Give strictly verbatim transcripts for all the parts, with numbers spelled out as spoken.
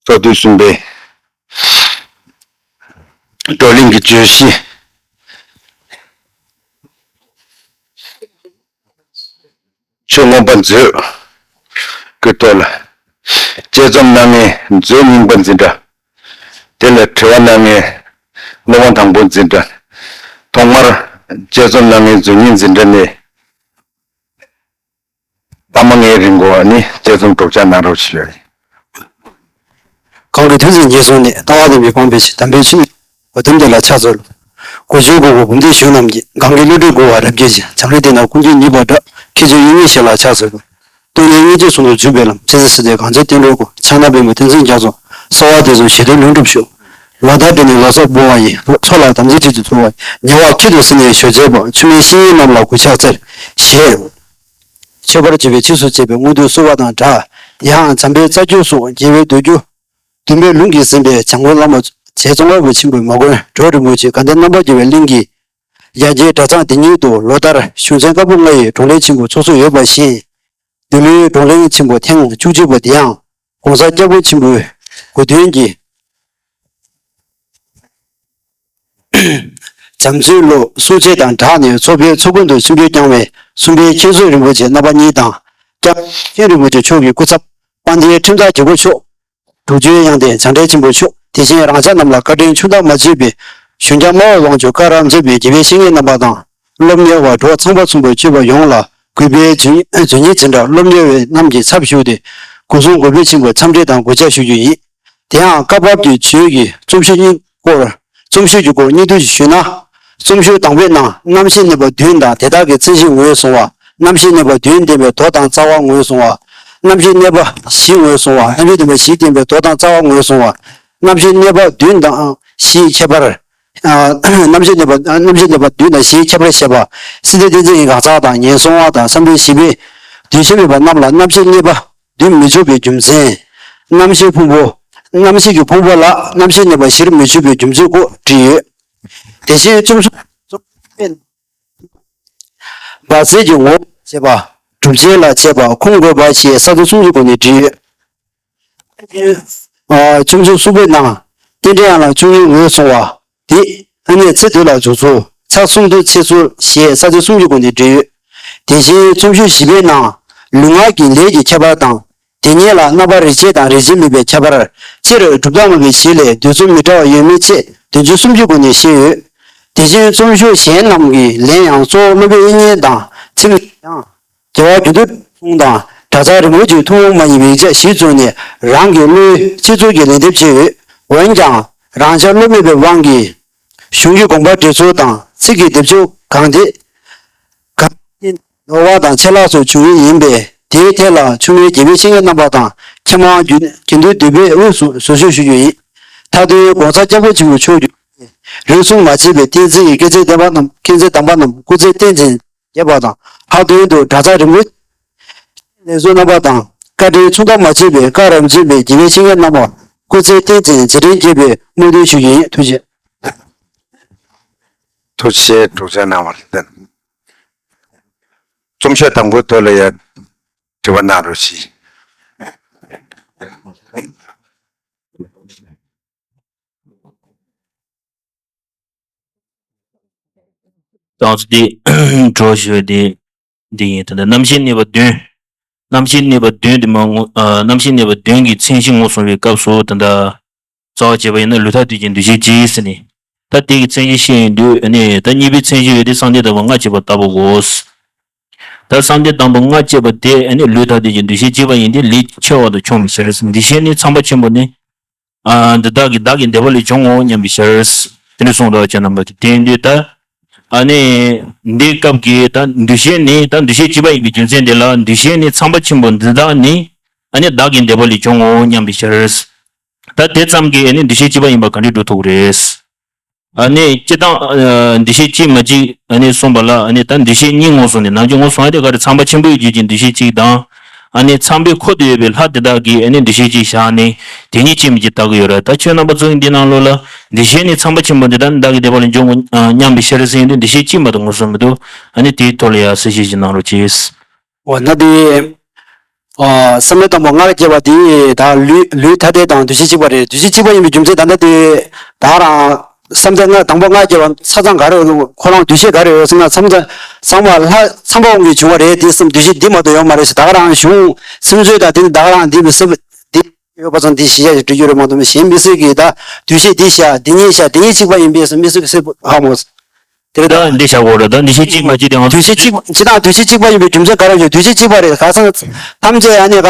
བཀའ་བསྡུ་གསུམ་པའི་བགྲོ་གླེང་གི་བརྗོད་གཞི། ཆོས་མངོན་པ་མཛོད་ཀྱི་ཐོག་ལ་དཔྱད་རྩོམ་གནང་མཁན་མཛོད་རྙིང་པ་འཛིན་གྲྭ། དེ་ལ་དྲི་བ་གནང་མཁན་སློབ་དཔོན་དང་པོ་འཛིན་གྲྭ། ཐོག་མར་དཔྱད་རྩོམ་གནང་མཁན་མཛོད་རྙིང་འཛིན་གྲྭ་ནས་སྐར་མ་ལྔའི་རིང་གོ་ནི་དཔྱད་རྩོམ་སྒྲོག་སྦྱང་གནང་རོགས་ཞུ་ཡ་ཡིན། གང་གི་ཐོས་བརྩེགས་ངན་སོང་ནས། ལྟ་བ་ལེན་པའི་སྤངས་པའི་ཕྱིར། དམ་པའི་ཆོས་ཉིད་གོ་དོན་དེ་ལ་ཕྱག་འཚལ་ལོ། གོ་ཆོད་གོ་གོ་འབུམ་སྡེ་གཞུང་རྣམས་ཀྱིས། གང་གི་བསླུ་བྲིད་མགུ་བར་རབ་བརྗོད་ཅིང་། བྱམས་རིག་དེ་རྣམས་ཀུན་གྱི་ཉེས་པ་བསྒྲགས། མཁས་བཙུན་དབྱིག་གཉེན་ཞིང་ལ་ཕྱག་འཚལ་ལོ། སྟོང་ཉིད་སྙིང་རྗེ་ཟུང་དུ་འཇུག་པའི་ལམ། སྤྱན་རས་གཟིགས་དེ་གང་བྱོན་བསྟན་འགྲོའི་སྐུ། ཕྱག་ན་པདྨོ་བསྟན་འཛིན་རྒྱ་མཚོ། གསོལ་བ་འདེབས་སོ་ཞི་དུལ་ལྷུན་གྲུབ་ཤོག། ལོ་ཟླ་སྤྲིན་ནས་ལོ་ཙཱ་བོར་བ་ཡི། ཚོགས་ལ་དམ་ཚིག་ཁྲིད་དུ་འཚོ་བ་ཡི། ཉེ་བར་ཁྱད་དུ་བསད་ནས་ཞོ་མཛད་པ། མཆོད་མེ་བཤེས་གཉེན་རྣམས་ལ་གུས་ཕྱག་འཚལ། ཞེས་མཆོད་པར་བརྗོད་པའི་རྗེས་སུ་བྱེད་པའི་དངོས་དུ་གསོལ་བ་དང་སྦྲགས། དེ་ཡང་འཇམ་དཔལ་རྩ་རྒྱུད་སོགས་རྒྱལ་བའི་མདོ་རྒྱུད་བདུན་པའི་ལུང་གིས་ཟིན་པའི་འཇམ་མགོན་བླ་མ་རྗེ་ཙོང་ཁ་པ་ཆེན་པོའི་མ་དགོན་གྲུབ་རིན་པོ་ཆེ་དགའ་ལྡན་རྣམ་པར་རྒྱལ་བའི་གླིང་གི་ཡ་གྱལ་གྲྭ་ཚང་དེ་ཉིད་དུ་ལོ་ལྟར་གཞུང་ཆེན་བཀའ་པོད་ལྔ་ཡི་བགྲོ་གླེང་ཆེན་པོ་ཚོགས་སྲོལ་ཡོད་པ་བཞིན། འདི་ལོའི་བགྲོ་གླེང་ཆེན་པོ་ཐེངས་བཅུ་གཅིག་པ་དེ་ཡང་༸གོང་ས་༸སྐྱབས་མགོན་ཆེན་པོའི་གོ་སྟོན་གྱི་བྱམས་བརྩེའི་ལོ་གསུང་ཆོས་དང་སྦྲགས་ནས་ཚོགས་པའི་ཚོགས་མགོན་དུ་གསུང་ཆོས་བསྐྱངས་པའི་གསུང་སྤེལ་མཁན་ཟུར་རིན་པོ་ཆེ་རྣམ་པ་གཉིས་དང་། སྐྱབས་མཁན་རིན་པོ་ཆེ་མཆོག་གི་སྐུ་ཚབ་དཔལ་ལྡན་ཁྲིམས་བདག་རྒྱལ་པོ་མཆོག། འབྲུག་ཆེན་དབྱངས་ལྡན་བྱང་འདྲེན་ཆེན་པོ་མཆོག། དེ་བཞིན་རང་ཅག་རྣམས་ལ་བཀའ་དྲིན་ཆུང་དུ་མ་བརྗོད་པའི་གཞུང་སྐྱབས་སྨྲ་བའི་དབང་ཕྱུག་ཀ་ར་མཛད་པའི་དགེ་བའི་བཤེས་གཉེན་རྣམ་པ་དང་། སློབ་གཉེར་བ་གྲོགས་ཚངས་པ་གསུམ་པོ་སྤྱོད་པ་ཡོངས་ལ་གུས་པས་མཛོད་མཛོད་རྙིང་འཛིན་གྲྭ་སློབ་གཉེར་བའི་རྣམས་ཀྱི་ཚབ་ཞུས་ཏེ་སྒོ་གསུམ་གུས་པས་ཆེན་པོས་འཚམས་འདྲི་དང་གུས་ཕྱག་ཞུ་རྒྱུ་ཡིན། དེ་ཡང་བཀའ་བབས་ཀྱི་བརྗོད་ཀྱི་རྩོམ་ཤོག་གཉིས་སྐོར། རྩོམ་ཤོག་གི་སྐོར་སྙིང་བསྡུས་ཤིག་ཞུས་ན། རྩོམ་ཤོག་དང་པོའི་ནང་རྣམ་ཤེས་གནས་པ་བདུན་དང་དེ་དག་གི་མཚན་གཞི་ངོས་བཟུང་བ། རྣམ་ཤེས་གནས་པ་བདུན་ལྡན་པའི་མདོ་དང་རྩ་བ་ངོས་བཟུང་བ། རྣམ་ཤེས་གནས་པ་བཞི་ངོས་བཟུང་བ། རྣམ་ཤེས་གནས་པ་བཞི་ལྡན་པའི་མདོ་དང་རྩ་བ་ངོས་བཟུང་བ། རྣམ་ཤེས་གནས་པ་བདུན་དང་བཞིའི་ཁྱད་པར། ཨ། རྣམ་ཤེས་གནས་པ་རྣམ་ཤེས་གནས་པ་བདུན་དང་བཞིའི་ཁྱད་པར་བཤད་པ། སྲིད་དེ་བསྟན་འཛིན་གྱི་འགག་རྩ་དང་ངན་སོང་བ་དང་བསམ་གཏན་བཞི་པའི་གདུལ་བྱ་མེད་པ་རྣམས་ལ་རྣམ་ཤེས་གནས་པ་བདུན་མི་འཇུག་པའི་རྒྱུ་མཚན། རྣམ་ཤེས་ཕུང་པོ། རྣམ་ཤེས་ཀྱི་ཕུང་པོ་ལ་རྣམ་ཤེས་གནས་པ་བཞིར་མི་འཇུག་པའི་རྒྱུ་མཚན་སྐོར་བྲིས་ཡོད། དེ་བཞིན་རྩོམ་སོ་བར་ཆད་ཀྱི་ངོ་བོ་བྱེད་པ། སྒྲུབ་བྱེད་ལ་བྱེད་པ་ཁུངས་དགོས་པ་ཞེས་ས་མཚམས་གསུམ་གྱི་སྒོ་ནས་བྲིས་ཡོད། ཨ། རྩོམ་སོ་གསུམ་པའི་ནང་རྟེན་འབྲེལ་དབྱངས་ལ་བཅུ་གཉིས་ངོས་བཟུང་བ། དེ་ཨ་ནི་ཚེ་དུས་ལ་འཇུག་ཚུལ། ཕྱག་གསུམ་དུ་ཕྱེ་ཚུལ་ཞེས་ས་མཚམས་གསུམ་གྱི་སྒོ་ནས་བྲིས་ཡོད། དེ་བཞིན་རྩོམ་ཤོག་བཞི་པའི་ནང་ལུས་ངག་གི་ལས་ཀྱི་ཁྱད་པར་དང་། དེ་ཉིད་ལ་རྣམ་པར་རིག་བྱེད་དང་རིག་བྱེད་མེད་པའི་ཁྱད་པར། སྤྱིར་སྒྲུབ་ཐབས་ངག་གི་བྱེད་ལས་འདོད་ཚུལ་མི་འདྲ་བ་ཡོད་མེད་ཆེད་དོན་ཚུལ་གསུམ་གྱི་སྒོ་ནས་བཤད་ཡོད། དེ་བཞིན་རྩོམ་ཤོག་གཞན་རྣམས་ཀྱི་ལན་ཡང་གཙོ་བོ་སློབ་དཔོན་དབྱིག་གཉེན་དང་ཚིག་ཡང་རྒྱལ་བ་དགེ་འདུན་གྲུབ་ཐོབ་དང་གྲྭ་ཚང་རིན་པོ་ཆེའི་ཐུན་མོང་མ་ཡིན་པའི་ཡིག་ཆ་གཞིར་བཟུང་ནས་རང་གི་བློའི་སྤྱི་ཚོགས་ཀྱི་ལན་འདེབས་བྱས་ཡོད། འོན་ཀྱང་རང་ཅག་སློབ་མེད་པའི་དབང་གིས་གཞུང་གི་དགོངས་པ་འགྲེལ་ཚུལ་དང་ཚིག་གི་སྡེབ་སྦྱོར་གང་དེ། གང་ནོར་བ་དང་ཆད་ལྷག་སོགས་བྱུང་ངེས་ཡིན་པས་དེའི་ཐད་ལ་ཆུང་མའི་དགེ་བའི་བཤེས་གཉེན་རྣམ་པ་དང་མཁས་མང་དགེ་འདུན་སྡེ་པའི་དབུས་སུ་བཟོད་གསོལ་ཞུ་རྒྱུ་ཡིན། མཐའ་དོན་༸གོང་ས་༸སྐྱབས་མགོན་ཆེན་པོ་མཆོག་གིས་རིགས་མཚུངས་མ་བྱས་པའི་བསྟན་འཛིན་གྱི་སྐྱེས་ཆེན་བསྟན་པ་རྣམས་མཁྱེན་བརྩེ་དམ་པ་རྣམས་སྐུ་ཚེ་བརྟན་ཅིང་རྒྱས་པ་དང་། ལྷག་དོན་དུ་གྲྭ་ཚང་རིན་པོ་ཆེ་ལས་ཚོགས་རྣམ་པ་དང་བཀའ་དྲིན་མཚུངས་ཟླ་མ་མཆིས་པའི་བཀའ་རབ་འབྱམས་པའི་དགེ་བའི་བཤེས་གཉེན་རྣམ་པ་སྐུ་ཚེ་བརྟན་ཅིང་རྗེས་དྲན་རྒྱས་པའི་སྨོན་འདུན་ཞུ་རྒྱུ་ཡིན། ཐུགས་རྗེ། ཐུགས་རྗེ་ཆེ། སྒྲོག་སྦྱང་གནང་བར་བརྟེན། རྩོམ་ཤོག་དང་པོའི་ཐོག་ལ་ཡང་དྲི་བ་གནང་རོགས་ཞུ། ཏང་སི་ཏེ་གྲོས་ཞུ་བའི་དེ་འདི་ཡིན། ད་ལྟ་རྣམ་ཤེས་གནས་པ་བདུན། རྣམ་ཤེས་གནས་པ་བདུན་དེ་མ་ངོ་། ཨ། རྣམ་ཤེས་གནས་པ་བདུན་གྱི་མཚན་གཞི་ངོས་བཟུང་བའི་སྐབས་སུ་ད་ལྟ་རྩ་བ་བྱས་པ་ཡིན་ན་ལུས་ཐ་དད་ཀྱི་འདུ་ཤེས་གཅིག་ཟེར་ནས། ད་དེ་གི་མཚན་གཞི་བཤད་ཡོང་དུས་ཨ་ནི་ད་གཉིས་པའི་མཚན་གཞི་ཡོད་དེ་བསམ་གཏན་དང་པོ་ལྔ་བཅས་པ་ལྟ་བུ་གོ། ད་བསམ་གཏན་དང་པོ་ལྔ་བཅས་པ་དེ་ཨ་ནི་ལུས་ཐ་དད་ཀྱི་འདུ་ཤེས་གཅིག་པ་ཡིན་ཏེ་ལས་ཆེ་བ་དང་ཆུང་བའི་ཕྱིར། འདུ་ཤེས་ནི་ཚངས་པ་ཆེན་པོ་ནི། ཨ། འདི་དག་གིས་བདག་གི་བདེ་བ་ལས་བྱུང་ངོ་སྙམ་པའི་ཕྱིར། དེ་ནས་གསུངས་འདུག་བྱས་ན་མ་གཏོགས་དེ་ཡིན་དུས་ད། ཨ་ནི་འདིའི་སྐབས་ཀྱི་ད་འདུ་ཤེས་ནི་ད་འདུ་ཤེས་གཅིག་པ་ཡིན་པའི་རྒྱུ་མཚན་དེ་ལ་འདུ་ཤེས་ནི་ཚངས་པ་ཆེན་པོ་འདི་དག་ནི་ཨ་ནི་བདག་གི་བདེ་བ་ལས་བྱུང་ངོ་སྙམ་པའི་ཕྱིར། ད་དེ་ཙམ་གྱིས་ཨ་ནི་འདུ་ཤེས་གཅིག་པ་ཡིན་པ་ག་འདྲས་སྒྲུབ་ཐུབ་ཀྱི་རེད། ཨ་ནི་སྤྱིར་བཏང་། ཨ། འདུ་ཤེས་གཅིག་མ་གཅིག་ཨ་ནི་གསུངས་པ་ལ་ཨ་ནི་ད་འདུ་ཤེས་གཉིས་ངོས་བཟུང་ནས་ནང་གི་ངོས་བཟུང་ཡ་དེ་ག་རེ་ཚངས་པ་ཆེན་པོའི་རྒྱུད་ཀྱི་འདུ་ཤེས་གཅིག་དང་། ཨ་ནི་ཚངས་པའི་འཁོར་དུ་ཡོད་པའི་ལྷ་དེ་དག་གིས་ཨ་ནི་འདུ་ཤེས་གཅིག་བཞག་ནས་དེ་གཉིས་གཅིག་མིན་གཅིག་བལྟ་གི་ཡོད་རེད། ད་ཁྱོད་རྣམ་པ་ཚོ་གི་འདི་ནང་ལོགས་ལ་འདུ་ཤེས་ནི་ཚངས་པ་ཆེན་པོ་འདི་དག་ནི་བདག་གི་བདེ་བ་ལས་འབྱུང་ངོ་སྙམ་པའི་ཕྱིར་ཟེར་ཡོང་དུས་འདུ་ཤེས་གཅིག་མ་གཏོགས་ངོས་བཟུང་མི་འདུག་ཨ་ནི་དེའི་ཐོག་ལ་ཡ་གསལ་བཤད་ཅིག་གནང་རོགས་གྱིས། འོ་ན་དེ། ཨ། བསམ་བློ་དང་པོ་སྔར་སྐྱེས་པ་དེ་ད་ལུས་ལུས་ཐ་དད་དང་འདུ་ཤེས་གཅིག་པ་རེད། འདུ་ཤེས་གཅིག་པ་ཡིན་པའི་རྒྱུ་མཚན་ད་ལྟ་དེ་ད་རང་བསམ་གཏན་སྔར་དང་པོ་སྔར་སྐྱེས་པ་ཆ་ཚང་ག་རེ་ཡོད། ཁོ་རང་འདུ་ཤེས་ག་རེ་ཡོད་ཟེར་ན་བསམ་གཏན་ཚང་མ་ལྷ་ཚངས་པ་དབང་གིས་བྱུང་བ་རེད། དེ་བསམ་འདུ་ཤེས་འདི་མ་གཏོགས་ཡོད་མ་རེད་ཟེར། ད་ག་རང་གཞུང་སེམས་འཚོལ་དང་དེ་ནི་ད་ག་རང་འདི་མི་སྲིད་པ་འདི་ཡོད་པ་ཙམ་འདི་གཞི་བཞག་ཅིག་འགྲོ་རྒྱུ་རེད་མ་གཏོགས་གཞན་མི་སྲིད་ཀྱི། ད་འདུ་ཤེས་འདི་བཞག་འདི་གཉིས་བཞག་འདི་གཉིས་གཅིག་པ་ཡིན་པས་སོ་མི་སྲིད་ཀྱི་སྲིད་པ་ཧ་མོ། དེ་རེད་ད། ད་འདི་བཞག་དགོས་རེད། ད་འདུ་ཤེས་གཅིག་མ་གཅིག་དེ་ང་ཚོ། འདུ་ཤེས་གཅིག་ཇི་ལྟར་འདུ་ཤེས་གཅིག་པ་ཡིན་པའི་རྒྱུ་མཚན་ག་རེ་ཡོད། འདུ་ཤེས་གཅིག་པ་རེད། ཁ་སང་ཐམས་ཅད་ཨ་ནི་ག་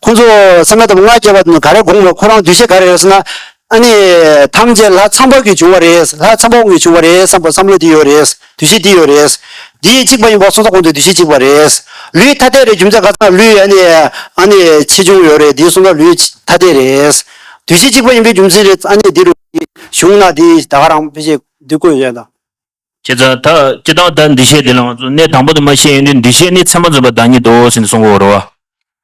ཁོང་ཚོ་བསམ་བློ་དང་པོ་སྔར་སྐྱེས་པ་དེ་ནི་ག་རེ་དགོངས་པ། ཁོ་རང་འདུ་ཤེས་ག་རེ་ཡོད་ཟེར་ན། ཨ་ནི་ཐམས་ཅད་ལྷ་ཚངས་པ་གིས་བྱུང་བ་རེད། ལྷ་ཚངས་པ་དབང་གིས་བྱུང་བ་རེད་བསམ་པ་བསམ་བློ་དེ་ཡོད་རེད། འདུ་ཤེས་དེ་ཡོད་རེད། འདི་གཅིག་པ་ཡིན་པ་སོང་ཙང་ཁོང་ཚོ་འདུ་ཤེས་གཅིག་པ་རེད། ལུས་ཐ་དད་རེད། རྒྱུ་མཚན་ག་ཚང་ལུས་ཨ་ནི་ཨ་ནི་ཆེ་ཆུང་ཡོད་རེད། འདི་སོང་ཙང་ལུས་ཐ་དད་རེད། འདུ་ཤེས་གཅིག་པ་ཡིན་པའི་རྒྱུ་མཚན་རེད། ཨ་ནི་འདི་རུ་གཞུང་ན་འདི་ད་ག་རང་ཕལ་ཆེར་འདི་བཀོད་ཡོད་ད། བྱས་ཙང་ད་སྤྱིར་བཏང་ད་འདུ་ཤེས་འདི་ལ་ང་ཚོ་གནས་དང་པོ་དེ་མ་ཤེས་ཡོང་དུས་འདུ་ཤེས་ནི་ཚད་མ་འཛིན་པ་བདག་ཉིད་དོ་ཟེར་ནས་གསུང་གི་ཡོད་རེད་བ།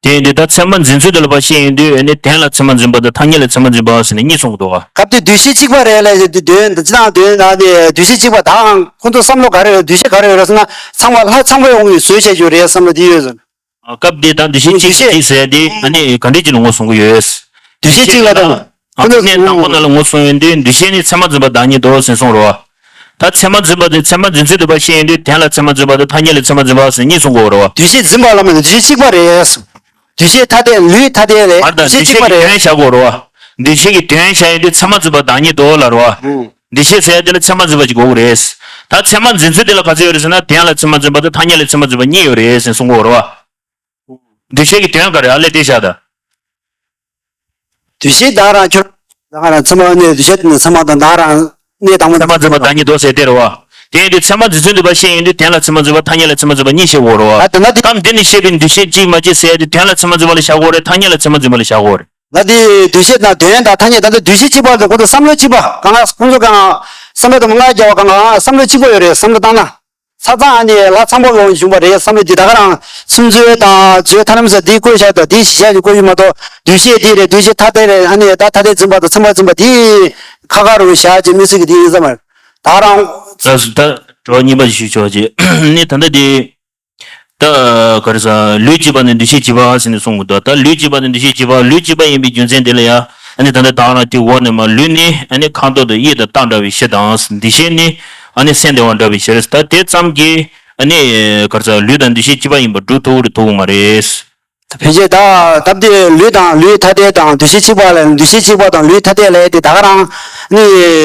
དེ་ཡིན་དུས་ད་ཚད་མ་འཛིན་ཚུལ་དེ་ལ་ཕར་ཤེས་ཡོང་དུས་ཨ་ནི་དོན་ལ་ཚད་མ་འཛིན་པ་དང་ཐ་སྙད་ལ་ཚད་མ་འཛིན་པ་ཟེར་ནས་གཉིས་གསུང་གི་འདུག་བ། སྐབས་དེ་འདུ་ཤེས་གཅིག་པ་རེད་ལབ་ཡོང་དུས་དོན་འདི་ཅི་དང་དོན་ན་ནི་འདུ་ཤེས་གཅིག་པ་དང་ཁོང་ཚོ་བསམ་བློ་ག་རེ་ཡོད། འདུ་ཤེས་ག་རེ་ཡོད་རེད་ཟེར་ན་ཚང་མ་ལྷ་ཚངས་པའི་དབང་གིས་བཟོས་བྱས་ཡོད་རེད་བསམ་བློ་དེ་ཡོད་ཟེར། སྐབས་འདི་དང་འདུ་ཤེས་གཅིག་འདུ་ཤེས་གཅིག་ཟེར་དེ་ཨ་ནི་ག་འདྲ་ཅིག་ལ་ངོ་བཟུང་གི་ཡོད། འདུ་ཤེས་གཅིག་ལ་དང་། ཨ་ཁོ་ནས་དང་པོ་ནང་ལ་ངོ་བཟུང་ཡོང་དུས་འདུ་ཤེས་ནི་ཚད་མ་འཛིན་པ་བདག་ཉིད་དོ་ཟེར་གསུངས་རོ། ད་ཚད་མ་འཛིན་པ་དེ་ཚད་མ་འཛིན་ཚུལ་དེ་ཕར་ཤེས་ཡོང་དུས་དོན་ལ་ཚད་མ་འཛིན་པ་དང་ཐ་སྙད་ལ་ཚད་མ་འཛིན་པ་ཟེར་གཉིས་གསུང་གི་ཡོད་རེད་བ། འདུ་ཤེས་འཛིན་པ་ལ་མ་ནི་འདུ་ཤེས་གཅིག་པ་རེད། འདུ་ཤེས་ཐ་དད་ལུས་ཐ་དད་རེད། མར་དང་འདུ་ཤེས་གཅིག་པ་རེད། འདུ་ཤེས་ཀྱི་དོན་བཞག་དགོས་རེད་བ། འདུ་ཤེས་ཀྱི་དོན་བཞག་ཡོང་དུས་ཚད་མ་འཛིན་པ་བདག་ཉིད་དོ་ལབ་རེད་བ། འདུ་ཤེས་ཟེར་ཡ་དེ་ལ་ཚད་མ་འཛིན་པ་ཅིག་དགོས་ཀྱི་རེད། ད་ཚད་མ་འཛིན་ཚུལ་དེ་ལ་ག་ཚོད་ཡོད་རེད་ཟེར་ན་དོན་ལ་ཚད་མ་འཛིན་པ་དང་ཐ་སྙད་ལ་ཚད་མ་འཛིན་པ་གཉིས་ཡོད་རེད་ཟེར་གསུང་གི་ཡོད་རེད་བ། འདུ་ཤེས་ཀྱི་དོན་ག་རེ་ཨ་ལས་དེ་བཞག་ད། འདུ་ཤེས་ད་ག་རང་ཁྱོད། ད་ག་རང་ཚད་མ་ནི་འདུ་ཤེས་དེ་ནི་ཚད་མ་དང་ད་ག་རང་གནས་དང་པོ་ཚད་མ་འཛིན་པ་བདག་ཉིད་དོ་ཟེར་དེ་རེད་བ། དེ་ཡིན་དུས་ཚད་མ་འཛིན་ཚུལ་འདི་པ་ཤེས་ཡོང་དུས་དོན་ལ་ཚད་མ་འཛིན་པ་ཐ་སྙད་ལ་ཚད་མ་འཛིན་པ་གཉིས་ཤེས་དགོས་རེད་བ། ད་ད་ལྟ་འདི། སྐབས་འདི་ནི་བཤད་པའི་འདུ་ཤེས་གཅིག་མ་གཅིག་ཟེར་དུས་དོན་ལ་ཚད་མ་འཛིན་པ་ལ་བཞག་དགོས་རེད། ཐ་སྙད་ལ་ཚད་མ་འཛིན་པ་ལ་བཞག་དགོས་རེད། ད་འདི་འདུ་ཤེས་དང་དོན་དང་ཐ་སྙད་ད་ལྟ་འདུ་ཤེས་གཅིག་པ་དང་ཁོང་ཚོ་བསམ་བློ་གཅིག་པ་གང་ལ་ཁོང་ཚོ་གང་བསམ་བློ་དང་པོ་སྔར་རྒྱག་པ་གང་གང་བསམ་བློ་གཅིག་པ་ཡོད་རེད་བསམ་བློ་བཏང་ན། ཆ་ཚང་ཨ་ནི་ལྷ་ཚངས་པ་ལོང་བྱུང་བ་རེད་བསམ་བློ་འདི་ད་ག་རང་སེམས་འཚོལ་དང་ཚོལ་ཐ་རྣམ་ས་འདི་བཀོད་བཞག་དང་འདི་གཞི་བཞག་ནས་བཀོད་ཡོད་མ་གཏོགས་འདུ་ཤེས་འདི་རེད་འདུ་ཤེས་ཐ་དད་རེད་ཨ་ནི་ད་ཐ་དད་འཛིན་པ་དང་ཚད་མ་འཛིན་པ་འདི་ཁ་ཁ་རུ་བཞག་ཅིག་མི་སྲིད་ཀྱི་འདི་ཡིན་ས་མ་རེད། ད་ག་རང་། ལགས་སོ། ད་དྲི་བ་གཉིས་པ་ཞུ་ཆོག་ཅིག་ནི་ད་ལྟ་འདི། ད་ག་རེ་ཟ་ལུས་གཅིག་པ་ནི་འདུ་ཤེས་གཅིག་པ་ཟེར་ནས་གསུང་གི་འདུག་ད་ལུས་གཅིག་པ་ནི་འདུ་ཤེས་གཅིག་པ་ལུས་གཅིག་པ་ཡིན་པའི་རྒྱུ་མཚན་དེ་ལ་ཡང་ཨ་ནི་ད་ལྟ་ད་ག་རང་དེ་འོག་ནས་མ་ལུས་ནི་ཨ་ནི་ཁ་དོག་དང་དབྱིབས་དང་རྟགས་འདྲ་བའི་གཞི་དང་འདུ་ཤེས་ནི་ཨ་ནི་སེམས་བདེ་བ་འདྲ་བའི་གཞི་རེད། ད་དེ་ཙམ་གྱིས་ཨ་ནི་ག་རེ་ཟ་ལུས་དང་འདུ་ཤེས་གཅིག་པ་ཡིན་པ་སྒྲུབ་ཐུབ་རེད་ཐུབ་མ་རེད། ད་ཕལ་ཆེར་ད་སྟབས་བདེ་ལུས་དང་ལུས་ཐ་དད་དང་འདུ་ཤེས་གཅིག་པ་ལ་འདུ་ཤེས་གཅིག་པ་དང་ལུས་ཐ་དད་ལ་དེ་ད་ག་རང་ནི་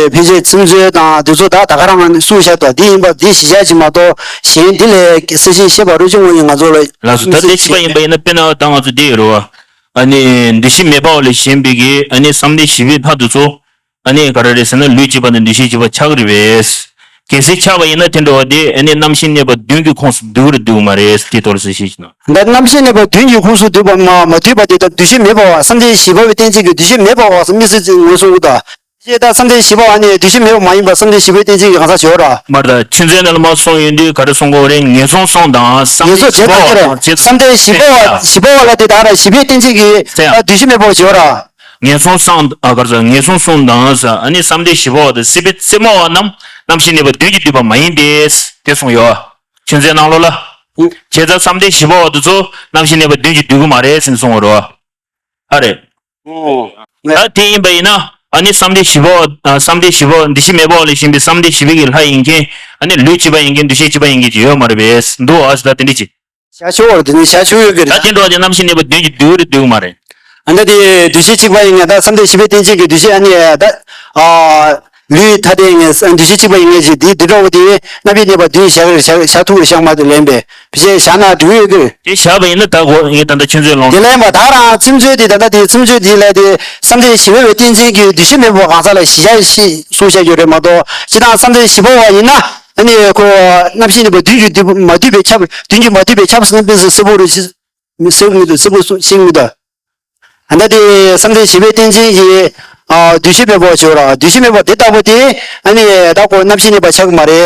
ཕལ་ཆེར་ཚིམ་ཚོད་དང་དེ་ཚོ་ད་ད་ག་རང་གསུངས་བཞག་ཏོ་འདི་ཡིན་པ་འདི་གཞི་བཞག་ཅིག་མ་གཏོགས་གཞན་འདི་ལས་སེ་ཤིང་ཤེས་པ་རུ་ཅི་ངོ་ཡིན་ང་ཚོ་ལ། ལགས་སོ། ད་དེ་གཅིག་པ་ཡིན་པ་ཡིན་ན་དཔེར་ན་ད་ང་ཚོ་འདི་ཡོད་རེད་བ། ཨ་ནི་འདུ་ཤེས་མེད་པ་ལས་གཞན་པའི་གི་ཨ་ནི་བསམ་གཏན་བཞི་པའི་ལྷ་དེ་ཚོ། ཨ་ནི་ག་རེ་རེད་ཟེར་ན་ལུས་གཅིག་པ་དང་འདུ་ཤེས་གཅིག་པ་ཆགས་ཀྱི་རེད་པས། གལ་སྲིད་ཆགས་པ་ཡིན་ན་དེ་འདྲ་བ་དེ་ཨ་ནི་རྣམ་ཤེས་གནས་པ་བདུན་གྱི་ཁོངས་སུ་འདུས་རེད་འདུས་མ་རེད་དེ་ཐོག་ལ་སེ་ཤིང་ཞིག་ན། ད་རྣམ་ཤེས་གནས་པ་བདུན་གྱི་ཁོངས་སུ་འདུས་པ་མ་མ་འདུས་པ་དེ་ད་འདུ་ཤེས་མེད་པ་བ་བསམ་གཏན་བཞི་པ་བའི་གཏན་ཚིགས་ཀྱི་འདུ་ཤེས་མེད་པ་བ་བསམ་གཏན་ཚིགས་ངོས་བཟུང་གི་ད། ཅེས་ད་བསམ་གཏན་བཞི་པ་བ་ནི་འདུ་ཤེས་མེད་པ་མ་ཡིན་པ་བསམ་གཏན་བཞི་པའི་གཏན་ཚིགས་ཀྱི་གང་ཟག་ཞོར་ར། མར་ད་ཆོས་མཛད་ནང་ལ་མ་གསུངས་ཡོང་དུས་ག་རེ་གསུང་གི་ཡོད་རེད། ངན་སོང་གསུམ་དང་བསམ་གཏན་བཞི་པ་བ་བསམ་གཏན་བཞི་པ་བ་ལ་དེ་ད་ར་བཞི་པའི་གཏན་ཚིགས་ཀྱི་ད་འདུ་ཤེས་མེད་པ་ཞོར་ར། ངན་སོང་གསུམ་ཨ་ག་རེ་ཟ་ངན་སོང་གསུམ་དང་ཟ་ཨ་ནི་བསམ་གཏན་བཞི་པ་བ་དང་སྲིད་པའི་རྩེ་མོ་བ་རྣམས་རྣམ་ཤེས་གནས་པ་བདུན་གྱིས་བསྡུས་པ་མ་ཡིན་ཏེ། དེ་གསུངས་ཡོད། ཆོས་མཛད་ནང་ལོགས་ལ། བྱས་ཙང་བསམ་གཏན་བཞི་པ་བ་དེ་ཚོ་རྣམ་ཤེས་གནས་པ་བདུན་གྱིས་བསྡུས་ཀྱི་མ་རེད་ཟེར་ནས་གསུངས་ཡོད་རེད་བ། ཨ་རེད། ད་དེ་ཡིན་པ་ཡིན་ན་ཨ་ནི་བསམ་གཏན་བཞི་པ་བ་བསམ་གཏན་བཞི་པ་འདུ་ཤེས་མེད་པ་བ་ལས་གཞན་པའི་བསམ་གཏན་བཞི་པའི་གི་ལྷ་ཡིན་མཁན་ཨ་ནི་ལུས་གཅིག་པ་ཡིན་མཁན་འདུ་ཤེས་གཅིག་པ་ཡིན་མཁན་ཅིག་ཡོད་མ་རེད་པས་འདུག་ཨ་ཟེར་ད་དེ་འདྲ་ཅིག་བྱ་ཆོག་བར་དེ་ནི་བྱ་ཆོག་ཡོད་ཀྱི་རེད། ད་དེ་འདྲ་དེ་རྣམ་ཤེས་གནས་པ་བདུན་གྱིས་བསྡུས་རེད་བསྡུས་མ་རེད། ཨ་ནི་དེ་འདུ་ཤེས་གཅིག་པ་ཡིན་ངེས་ད་བསམ་གཏན་བཞི་པའི་གཏན་ཚིགས་ཀྱི་འདུ་ཤེས་ཨ་ནི་ད་ཨ་ལུས་ཐ་དད་ངེས་འདུ་ཤེས་གཅིག་པ་ཡིན་ངེས་ཅིག་དེ་དེ་འདྲ་བོ་དེ་རྣམ་ཤེས་གནས་པ་བདུན་བཞག་རེད་བཞག་བཞག་ཐུབ་རེད་བཞག་མ་དེ་ལེན་པས་ཕལ་ཆེར་བཞག་ན་འགྲིག་ཡོད་ཀྱི་རེད། དེ་བཞག་པ་ཡིན་ན་ད་གོ་ངས་ད་ལྟ་ཆོས་མཛད་ལོང་དེ་ལེན་པ་ད་རང་ཚིམ་ཚོད་དེ་ད་ལྟ་དེ་ཚིམ་ཚོད་དེ་ལས་དེ་བསམ་གཏན་བཞི་པའི་གཏན་ཚིགས་ཀྱི་འདུ་ཤེས་མེད་པ་གང་ཟག་ལ་གཞི་བཞག་ཤེས་གསུངས་བཞག་ཡོད་རེད་མ་གཏོགས་ཅི་ད་བསམ་གཏན་བཞི་པ་བ་ཡིན་ན་ཨ་ནི་ཁོ་རྣམ་ཤེས་གནས་པ་བདུན་གྱིས་བསྡུས་མ་བསྡུས་པའི་ཁྱབ་བདུན་གྱིས་མ་བསྡུས་པའི་ཁྱབ་ཟེར་ན་དཔེ་ཟེར་སྲིད་པོ་རེད། སེལ་གྱི་མི་འདུག་སེལ་པོ་སུ་ཤེས་ཀྱི་མི་འདུག་ཨ་ནི་དེ་བསམ་གཏན་བཞི་པའི་གཏན་ཚིགས་ཀྱི་ཨ་འདུ་ཤེས་མེད་པ་བྱེད་ར་འདུ་ཤེས་མེད་པ་དེ་ལྟ་བུ་དེ་ཨ་ནི་ད་ཁོ་རྣམ་ཤེས་གནས་པ་ཆགས་ཀྱི་མ་རེད།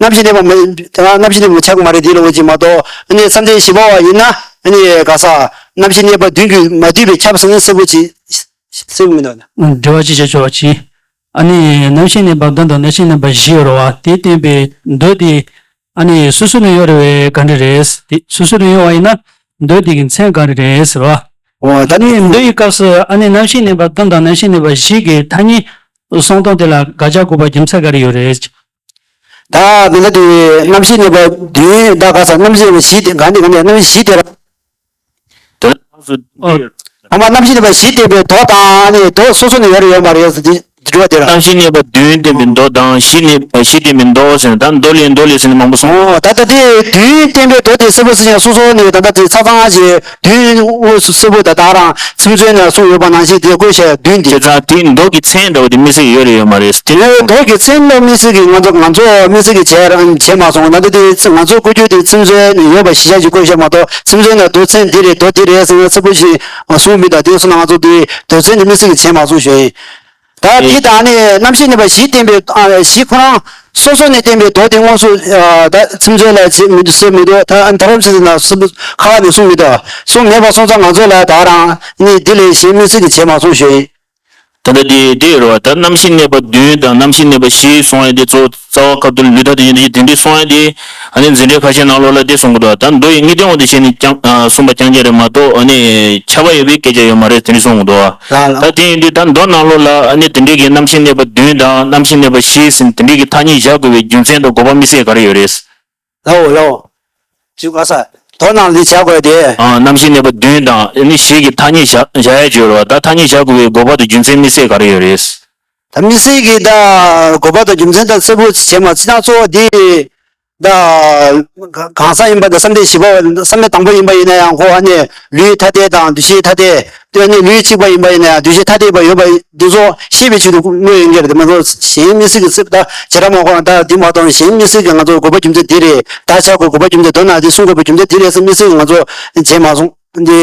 རྣམ་ཤེས་གནས་པ་མ་ད་རྣམ་ཤེས་གནས་པ་ཆགས་ཀྱི་མ་རེད་དེ་ལོ་ཅིག་མ་གཏོགས་ཨ་ནི་བསམ་གཏན་བཞི་པ་བ་ཡིན་ན་ཨ་ནི་ག་ས་རྣམ་ཤེས་གནས་པ་བདུན་གྱིས་མ་བསྡུས་པའི་ཁྱབ་ཟེར་ན་སེལ་པོ་ཅིག་སེལ་གྱི་མི་འདུག་འགྲེལ་བ་ཅིག་བྱ་ཆོག་པ་ཅིག་ཨ་ནི་རྣམ་ཤེས་གནས་པ་བདུན་དང་རྣམ་ཤེས་གནས་པ་བཞི་ཡོད་རེད་བ་དེ་བསྟན་པའི་མདོ་དེ། ཨ་ནི་སོ་སོ་ནས་ཡོད་རེད་བས་ག་འདྲ་རེད། དེ་སོ་སོ་ནས་ཡོད་པ་ཡིན་ན་ མདོ་དེ་གི་མཚན་ག་རེ་རེད་ཟེར་བ། འོ་ད་ནི་མདོ་ཡི་སྐབས་སུ་ཨ་ནི་རྣམ་ཤེས་གནས་པ་གཏུམ་དང་རྣམ་ཤེས་གནས་པ་བཞི་གི་ཐ་སྙད་གསུང་སྟངས་དེ་ལ་དགག་བྱ་དགོས་པ་རྒྱུ་མཚན་ག་རེ་ཡོད་རེད། ད་མི་ལ་དེ་རྣམ་ཤེས་གནས་པ་བདུན་ད་ག་ས་རྣམ་ཤེས་གནས་པ་བཞི་དེ་ག་འདི་ག་འདི་རྣམ་ཤེས་བཞི་དེ་ར། དེ་ལ་ཨ་མ་རྣམ་ཤེས་གནས་པ་བཞི་བསྟན་པའི་མདོ་དང་ཨ་ནི་མདོ་སོ་སོ་ནས་ཡོད་རེད་ཡོད་མ་རེད་ཟེར་དེ་དྲི་བ་དེ་ར། རྣམ་ཤེས་གནས་པ་བདུན་བསྟན་པའི་མདོ་དང་བཞི་ནི་བཞི་བསྟན་པའི་མདོ་ཟེར་ན་ད་མདོ་ལས་མདོ་ལས་ཟེར་ནས་མང་པོ་གསུངས། ཨོ་ད་ལྟ་དེ་བདུན་བསྟན་པའི་མདོ་དེ་གསལ་པོ་ཟེར་ཡང་སོ་སོ་ནས་ད་ལྟ་དེ་ཆ་ཚང་ཞེས་བདུན་དངོས་སུ་གསལ་པོ་ད་ད་རང་ཚིག་མཛོད་ནས་གསུངས་ཡོད་པ་ནང་བཞིན་དེ་བཀོད་བཞག་བདུན་དེ། བྱས་ཙང་དེ་མདོ་གི་མཚན་འདྲ་བོ་དེ་དམིགས་བསལ་ཡོད་རེད་ཡོད་མ་རེད་དེ་ནས་མདོ་གི་མཚན་ལ་དམིགས་བསལ་གྱི་ང་ཚོ་ང་ཚོ་དམིགས་བསལ་གྱི་བྱས་རང་བྱས་མ་སོང་ད་ལྟ་དེ་ང་ཚོ་བཀོད་རྒྱུ་དེ་ཚིག་མཛོད་ནས་ཡོད་པ་གཞི་བཞག་ཅིག་བཀོད་བཞག་མ་གཏོགས་ཚིག་མཛོད་ནས་མདོ་མཚན་འདི་རེད་མདོ་འདི་རེད་ཟེར་ན་གསལ་པོ་ཞིག་གསུངས་མི་འདུག་དེ་སོང་ན་ང་ཚོ་དེ་མདོ་མཚན་དེ་དམིགས་བསལ་གྱི་བྱས་མ་སོང་ཞུ་ཡིན། ད་དེ་དང་ནི་རྣམ་ཤེས་གནས་པ་བཞི་བསྟན་པའི་ཨ་བཞི་ཁོ་རང་སོ་སོ་ནས་བསྟན་པའི་མདོ་དེ་དངོས་སུ་ཨ་ད་ཚིག་མཛོད་ལ་བྱེད་མི་འདུག་གསལ་མི་འདུག་ད་ཨ་ནི་ད་རམ་ཆེན་ན་སུ་ཁ་བ་ནས་གསུངས་མི་འདུག་གསུངས་མེད་པ་སོང་ཙང་ང་ཚོ་ལ་ད་རང་ནི་འདི་ལས་གཞན་དམིགས་བསལ་གྱི་བྱས་མ་སོང་ཞུ་ཡིན། ད་ལྟ་འདི་འདི་ཡོད་རེད་བ། ད་རྣམ་ཤེས་གནས་པ་བདུན་དང་རྣམ་ཤེས་གནས་པ་བཞི་གསུང་ཡ་འདི་གཙོ་རྩ་བ་སྐབས་དུ་ལུས་ཐ་དད་ཡིན་དེ་འདྲའི་གསུང་ཡ་འདི་ཨ་ནི་འཛིན་གྲྭའི་ཁ་ཤས་ནང་ལོགས་ལ་འདི་གསུང་གི་འདུག་ད་མདོ་ཡི་དངོས་བསྟན་འོག་ཏུ་བྱས་ནས་ཀྱང་གསུངས་པ་རྐྱང་རྐྱང་རེད་མ་གཏོགས་ཨ་ནི་ཁྱབ་པ་ཡོད་པའི་སྐད་ཆ་ཡོད་མ་རེད་དེ་འདྲ་གསུང་གི་འདུག་ལགས་ལགས། ད་དེ་ཡིན་དུས་ད་མདོ་ནང་ལོགས་ལ་ཨ་ནི་དེ་འདྲའི་གི་རྣམ་ཤེས་གནས་པ་བདུན་དང་རྣམ་ཤེས་གནས་པ་བཞི་ཟེར་དེ་འདྲའི་གི་ཐ་སྙད་བཞག་དགོས་པའི་རྒྱུ་མཚན་དང་དགོས་པ་དམིགས་བསལ་ག་རེ་ཡོད་རེད། ལའོ་ལའོ། ཅི་ག་ས། དོ་སྣང་འདི་བྱ་དགོས་ཏེ། ཨ་རྣམ་ཤེས་གནས་པ་བདུན་དང་ཨ་ནི་བཞི་གི་ཐ་སྙད་བཞག་བཞག་ཡ་བྱོས་རོགས། ད་ཐ་སྙད་བཞག་དགོས་པའི་དགོས་པ་དང་རྒྱུ་མཚན་དམིགས་བསལ་ག་རེ་ཡོད་རེད། ད་དམིགས་བསལ་གྱི་ད་དགོས་པ་དང་རྒྱུ་མཚན་ད་གསལ་པོ་བྱས་མ་ཚིག་ཐག་གཙོ་བོ་འདི་ད་གང་ཟག་ཡིན་པ་དང་བསམ་གཏན་བཞི་པ་བསམ་གཏན་དང་པོ་ཡིན་པ་ཡིན་ན་ཡང་ཁོ་ཨ་ནི་ལུས་ཐ་དད་དང་འདུ་ཤེས་ཐ་དད། ལྟོས་ནི་ལུས་གཅིག་པ་ཡིན་པ་ཡིན་ན་ཡང་འདུ་ཤེས་ཐ་དད་པ་ཡོད་པ་འདི་ཚོ་ཤེས་པའི་ཆེད་དུ་དངོས་ཡོད་འགལ་དེ་མ་གཏོགས་གཞན་དམིགས་བསལ་གྱི་སེམས་ད་བྱེ་བྲག་སྨྲ་སྒོ་ད་འདི་མ་གཏོགས་གཞན་དམིགས་བསལ་གྱི་ང་ཚོ་དགོས་པ་རྒྱུ་མཚན་འདི་རེད་ད་བྱ་དགོས་དགོས་པ་རྒྱུ་མཚན་མདོར་ན་འདི་གསུང་དགོས་པ་རྒྱུ་མཚན་འདི་རེད་ཟེར་དམིགས་བསལ་གྱི་ང་ཚོ་བྱས་མ་སོང་འདི་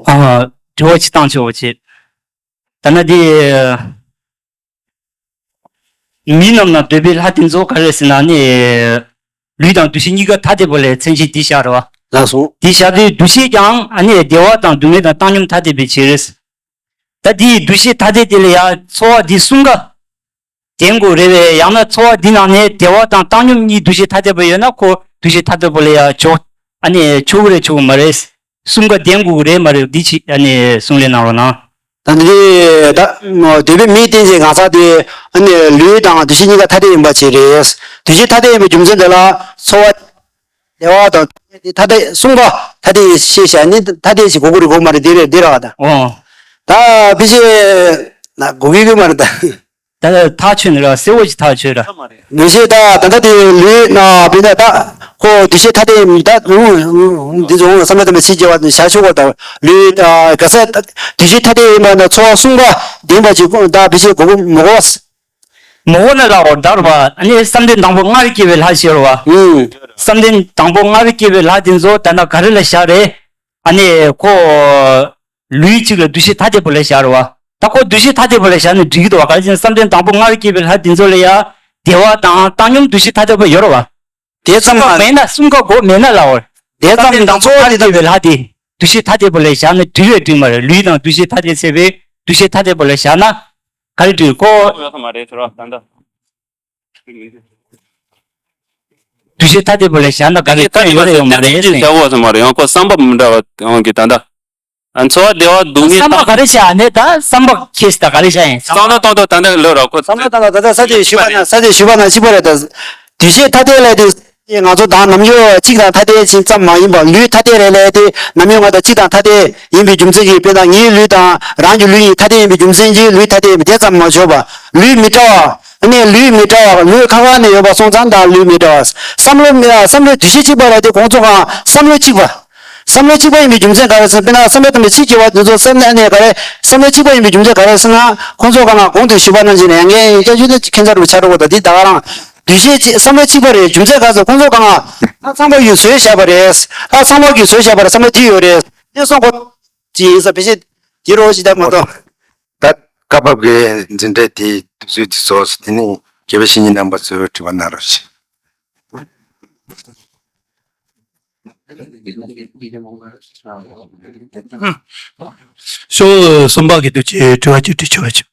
ཨ་དྲི་བ་ཅི་བཏང་ཆོག་ཅེས་ད་ན་འདི། མི་རྣམས་ན་འདོད་པའི་ལྷ་དེ་ཚོ་ག་རེ་ཟེར་ན་ནི། ལུས་དང་འདུ་ཤེས་གཉིས་ཀ་ཐ་དད་པོ་ལས་མཚན་གཞི་འདི་བཞག་རེད་བ། ལགས་སོ། འདི་བཞག་དུས་འདུ་ཤེས་ཀྱང་ཨ་ནི་བདེ་བ་དང་སྡུག་བསྔལ་དང་བཏང་སྙོམས་ཐ་དད་པའི་ཕྱིར། ད་འདིའི་འདུ་ཤེས་ཐ་དད་དེ་ལ་ཡང་ཚོར་བ་འདི་གསུམ་ཀ་ལྡན་དགོས་རེད་བས། ཡང་ན་ཚོར་བ་འདི་ནང་ནས་བདེ་བ་དང་བཏང་སྙོམས་གཉིས་འདུ་ཤེས་ཐ་དད་པོ་ཡོད་ན་ཁོ་འདུ་ཤེས་ཐ་དད་པོ་ལ་ཡང་ཆོག་ཨ་ནི་ཆོག་གི་རེད་ཆོག་གི་མ་རེད། གསུམ་ཀ་ལྡན་དགོས་ཀྱི་རེད་མ་རེད་འདི་ཅིག་ཨ་ནི་གསུང་ལས་གནང་རོགས་གནང་། ད་འདི་ད་འདོད་པའི་མིའི་རྟེན་ཅན་གང་ཟག་དེ་ཨ་ནི་ལུས་དང་འདུ་ཤེས་གཉིས་ཀ་ཐ་དད་ཡིན་པ་ཅིག་རེད། འདུ་ཤེས་ཐ་དད་ཡིན་པའི་རྒྱུ་མཚན་དེ་ལ་ཚོར་བ་བདེ་བ་དང་ཐ་དད་གསུམ་ཀ་ཐ་དད་ཤེས་བྱ་ནི་ཐ་དད་ཅིག་གོ་གི་རེད་གོ་མ་རེད་འདི་རེད་འདི་རེད་ད། ཨོ། ད་ཕི་ཤེ་ན་གོ་གི་གི་མ་རེད་ད། ད་ཐག་ཆོད་ནི་ར་གསལ་བོ་ཅིག་ཐག་ཆོད་ར། ལུས་ཤེས་ད་ད་ལྟ་དེ་ལུས་ན་བི་ན་ད་ཁོ་འདུ་ཤེས་ཐ་དད་ཡིན་ད་འདི་ཚོ་བསམ་བློ་དམ་པའི་ཚིག་སྐྱེ་བ་བྱ་ཆོག་གོ་ད་ལུས་ག་ས་འདུ་ཤེས་ཐ་དད་ཡིན་པ་ན་ཚོར་བ་གསུམ་པ་ལྡན་པ་ཅིག་ད་བི་ཤེས་གོ་གོ་མོ་གོ་མོ་གོ་ན་ལ་འོ་ད་ར་བ་ཨ་ནི་བསམ་གཏན་དང་པོ་སྔར་སྐྱེས་པའི་ལྷ་ཤེས་ར་བ། བསམ་གཏན་དང་པོ་སྔར་སྐྱེས་པའི་ལྷ་དེ་ཚོ་ད་ན་ག་རེ་ལ་བཞག་རེད། ཨ་ནི་ཁོ། ལུས་གཅིག་ལ་འདུ་ཤེས་ཐ་དད་པོ་ལ་བཞག་རེད་བ། ད་ཁོ་འདུ་ཤེས་ཐ་དད་པོ་ལ་བཞག་ནས་འགྲིག་གི་འདུག་བ། ག་རེ་ཟེར་ན་བསམ་གཏན་དང་པོ་སྔར་སྐྱེས་པའི་ལྷ་དེ་ཚོ་ལ་ཡང་བདེ་བ་དང་བཏང་སྙོམས་འདུ་ཤེས་ཐ་དད་པོ་ཡོད་རེད་བ། དེ་ཙམ་མ་མེད་ན་གསུམ་ཀ་གོ་མེད་ན་ལའོ། དེ་ཙམ་བསམ་གཏན་དང་པོ་སྔར་སྐྱེས་པའི་ལྷ་དེ་འདུ་ཤེས་ཐ་དད་པོ་ལ་བཞག་ན་འགྲིག་རེད་འགྲིག་མ་རེད། ལུས་དང་འདུ་ཤེས་ཐ་དད་ཚེ་བའི་འདུ་ཤེས་ཐ་དད་པོ་ལ་བཞག་ན་ག་རེ་འགྲིག་ཁོ། ཡོད་ས་མ་རེད་ཟེར་བ་ད་ལྟ། འདུ་ཤེས་ཐ་དད་པོ་ལ་བཞག་ན་ག་རེ་ཐ་དད་པོ་ལ་ཡོང་མ་རེད་ཟེར། བྱ་བ་ཟེར་མ་རེད་ཡང་ཁོ་བསམ་པ་མི་འདྲ་བ་ཡོང་གི་ད་ལྟ། ཚོར་བ་བདེ་བ་སྡུག་བསྔལ་བསམ་པ་ག་རེ་བྱ་ནས་ད་བསམ་པ་ཁེས་ད་ག་རེ་བྱ་ཡིན། བསམ་བློ་གཏོང་གཏོང་ད་ལྟ་ལོས་ར་ཁོ། བསམ་བློ་གཏོང་གཏོང་ད་ལྟ་ས་དེ་ཞུས་པ་ན་ས་དེ་ཞུས་པ་ན་གཅིག་པ་རེད་ད། འདུ་ཤེས་ཐ་དད་ལས་དེ་ང་ཚོ་དང་ནམ་ཡོད་གཅིག་དང་ཐ་དད་ཅིག་ཙམ་མ་ཡིན་པ་ལུས་ཐ་དད་རེད་ལས་དེ་ནམ་ཡོད་ང་དང་གཅིག་དང་ཐ་དད་ཡིན་པའི་རྒྱུ་མཚན་གྱིས་དཔེར་ན་ངའི་ལུས་དང་རང་གི་ལུས་གཉིས་ཐ་དད་ཡིན་པའི་རྒྱུ་མཚན་གྱིས་ལུས་ཐ་དད་ཡིན་པ་དེ་ཙམ་མ་བྱས་པ་ལུས་མི་འདྲ་བ་ཨ་ནི་ལུས་མི་འདྲ་བ་ལུས་ཁ་ཁ་ནས་ཡོད་པ་སོང་ཙང་དང་ལུས་མི་འདྲ་བ་བསམ་བློ་མི་བསམ་བློའི་འདུ་ཤེས་གཅིག་པ་རེད་དེ་ཁོང་ཚོ་གང་བསམ་བློ་གཅིག་པ། བསམ་བློ་གཅིག་པ་ཡིན་པའི་རྒྱུ་མཚན་ག་རེ་ཟེར་དཔེར་ན་བསམ་བློ་གཏོང་བའི་ཚིག་སྐྱེ་བ་འདི་ཚོ་སེམས་ནང་ནས་ག་རེ་བསམ་བློ་གཅིག་པ་ཡིན་པའི་རྒྱུ་མཚན་ག་རེ་ཟེར་ན་ཁོང་ཚོ་གང་ལ་གོང་དུ་ཞུས་པ་ནང་བཞིན་ཡང་ངས་སྐྱབས་ཞུ་ན་ཁྱད་མཚར་རུ་ཆགས་འགྲོ་གི་འདུག་འདི་ད་ག་རང་འདུ་ཤེས་གཅིག་བསམ་བློ་གཅིག་པ་རེད། རྒྱུ་མཚན་ག་རེ་ཟེར་ཁོང་ཚོ་གང་ལ་ལྷ་ཚངས་པ་གིས་བཟོས་བཞག་པ་རེད། ལྷ་ཚངས་པ་གིས་བཟོས་བཞག་པ་རེད་བསམ་བློ་གཅིག་ཡོད་རེད། འདི་སོང་གོ་ཅི་ཡིན་ས་ཕལ་ཆེར་འདི་རོ་ཞིག་ད་མ་གཏོགས། ད་སྐབས་བབ་ཀྱི་འཛིན་གྲྭ་དེའི་དུས་ཚོད་དེ་ཚོ་དེ་ནི་དགེ་བའི་བཤེས་གཉེན་རྣམ་པ་ཚོས་དྲི་བ་གནང་རོགས་ཞུ། ཤོག་གསུམ་པ་གི་དུས་ཀྱི་དྲི་བ་ཅིག་དྲི་ཆོག་ཅིག་